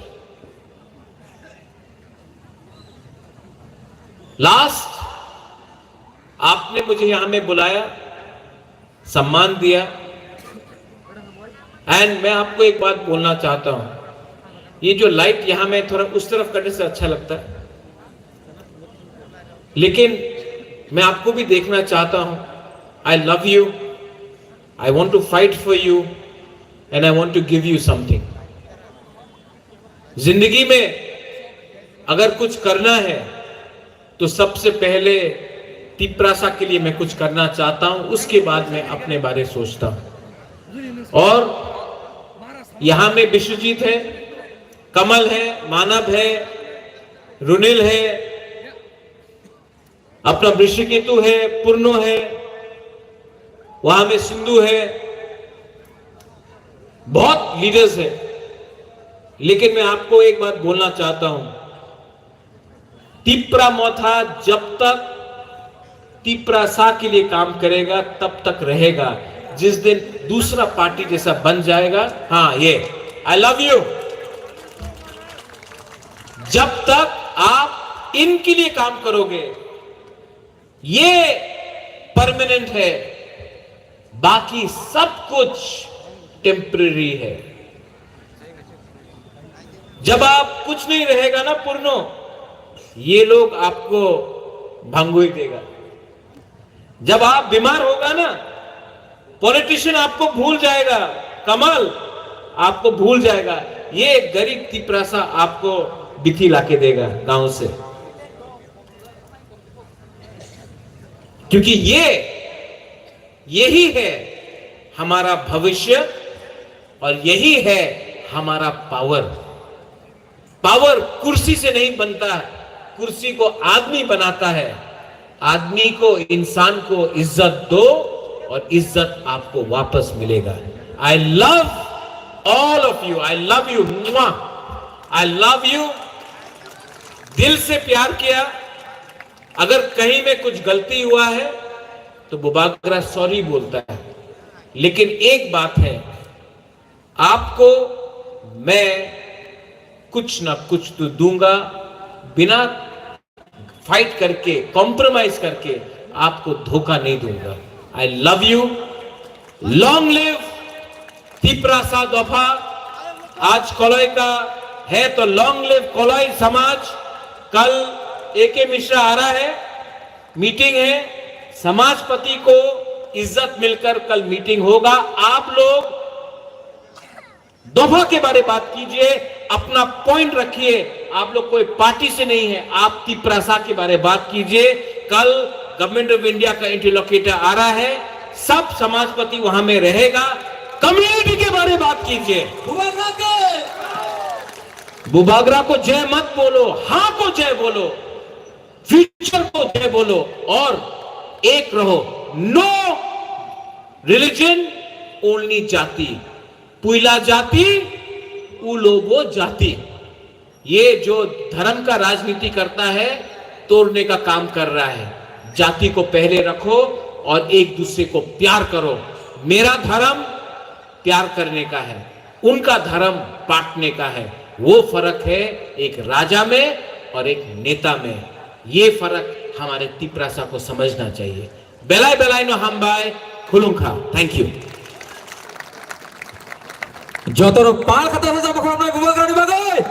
Last, आपने मुझे यहां में बुलाया, सम्मान दिया, एंड मैं आपको एक बात बोलना चाहता हूं, ये जो लाइट यहां में थोड़ा उस तरफ करने से अच्छा लगता है, लेकिन मैं आपको भी देखना चाहता हूं। I love you, I want to fight for you, and I want to give you something। जिंदगी में अगर कुछ करना है, तो सबसे पहले तिप्रासा के लिए मैं कुछ करना चाहता हूं, उसके बाद मैं अपने बारे सोचता हूं। और यहां में विश्वजीत है, कमल है, मानव है, रुनिल है, अपना वृषिकेतु है, पूर्णो है, वहां में सिंधु है, बहुत लीडर्स है। लेकिन मैं आपको एक बात बोलना चाहता हूं, तिपरा मोथा जब तक तिपरासा के लिए काम करेगा, तब तक रहेगा। जिस दिन दूसरा पार्टी जैसा बन जाएगा, हाँ, ये, आई लव यू। जब तक आप इनके लिए काम करोगे, ये परमानेंट है, बाकी सब कुछ टेम्परेरी है। जब आप कुछ नहीं रहेगा ना पुरनो, ये लोग आपको भंगुई देगा। जब आप बीमार होगा ना, पॉलिटिशियन आपको भूल जाएगा, कमल आपको भूल जाएगा, ये गरीब तिपरासा आपको बिथी लाके देगा गांव से। क्योंकि ये, यही है हमारा भविष्य और यही है हमारा पावर। पावर कुर्सी से नहीं बनता है, कुर्सी को आदमी बनाता है। आदमी को, इंसान को इज्जत दो और इज्जत आपको वापस मिलेगा। I love all of you, I love you, I love you। दिल से प्यार किया। अगर कहीं में कुछ गलती हुआ है तो बुबागरा सॉरी बोलता है, लेकिन एक बात है, आपको मैं कुछ ना कुछ तो दूंगा, बिना फाइट करके, कॉम्प्रोमाइज करके आपको धोखा नहीं दूंगा। I love you, long live Tiprasa दफा। आज कलई का है तो लॉन्ग लिव कलई समाज। कल एके मिश्रा आ रहा है, मीटिंग है, समाजपति को इज्जत मिलकर कल मीटिंग होगा। आप लोग दफा के बारे बात कीजिए, अपना पॉइंट रखिए। आप लोग कोई पार्टी से नहीं है, आप तिपरासा के बारे बात कीजिए। कल गवर्नमेंट ऑफ इंडिया का इंटरलोकेटर आ रहा है, सब समाजपति वहां में रहेगा। कम्युनिटी के बारे बात कीजिए। बुबागरा को जय मत बोलो, हाँ को जय बोलो, फ्यूचर को जय बोलो और एक रहो। No religion, only जाति। पुइला जाति, उलोबो जाति। ये जो धर्म का राजनीति करता है, तोड़ने का काम कर रहा है। जाति को पहले रखो और एक दूसरे को प्यार करो। मेरा धर्म प्यार करने का है, उनका धर्म बांटने का है। वो फर्क है एक राजा में और एक नेता में। ये फर्क हमारे तिपरासा को समझना चाहिए। Belai belai no hambai, khulumkha. Thank you. Jotorok pal khata hoja bokhrok nai bubagrani bagwi.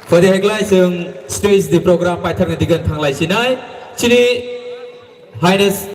Phaidi heglai chwng stage ni program paitharni digan thanglai sinai. Chini Highness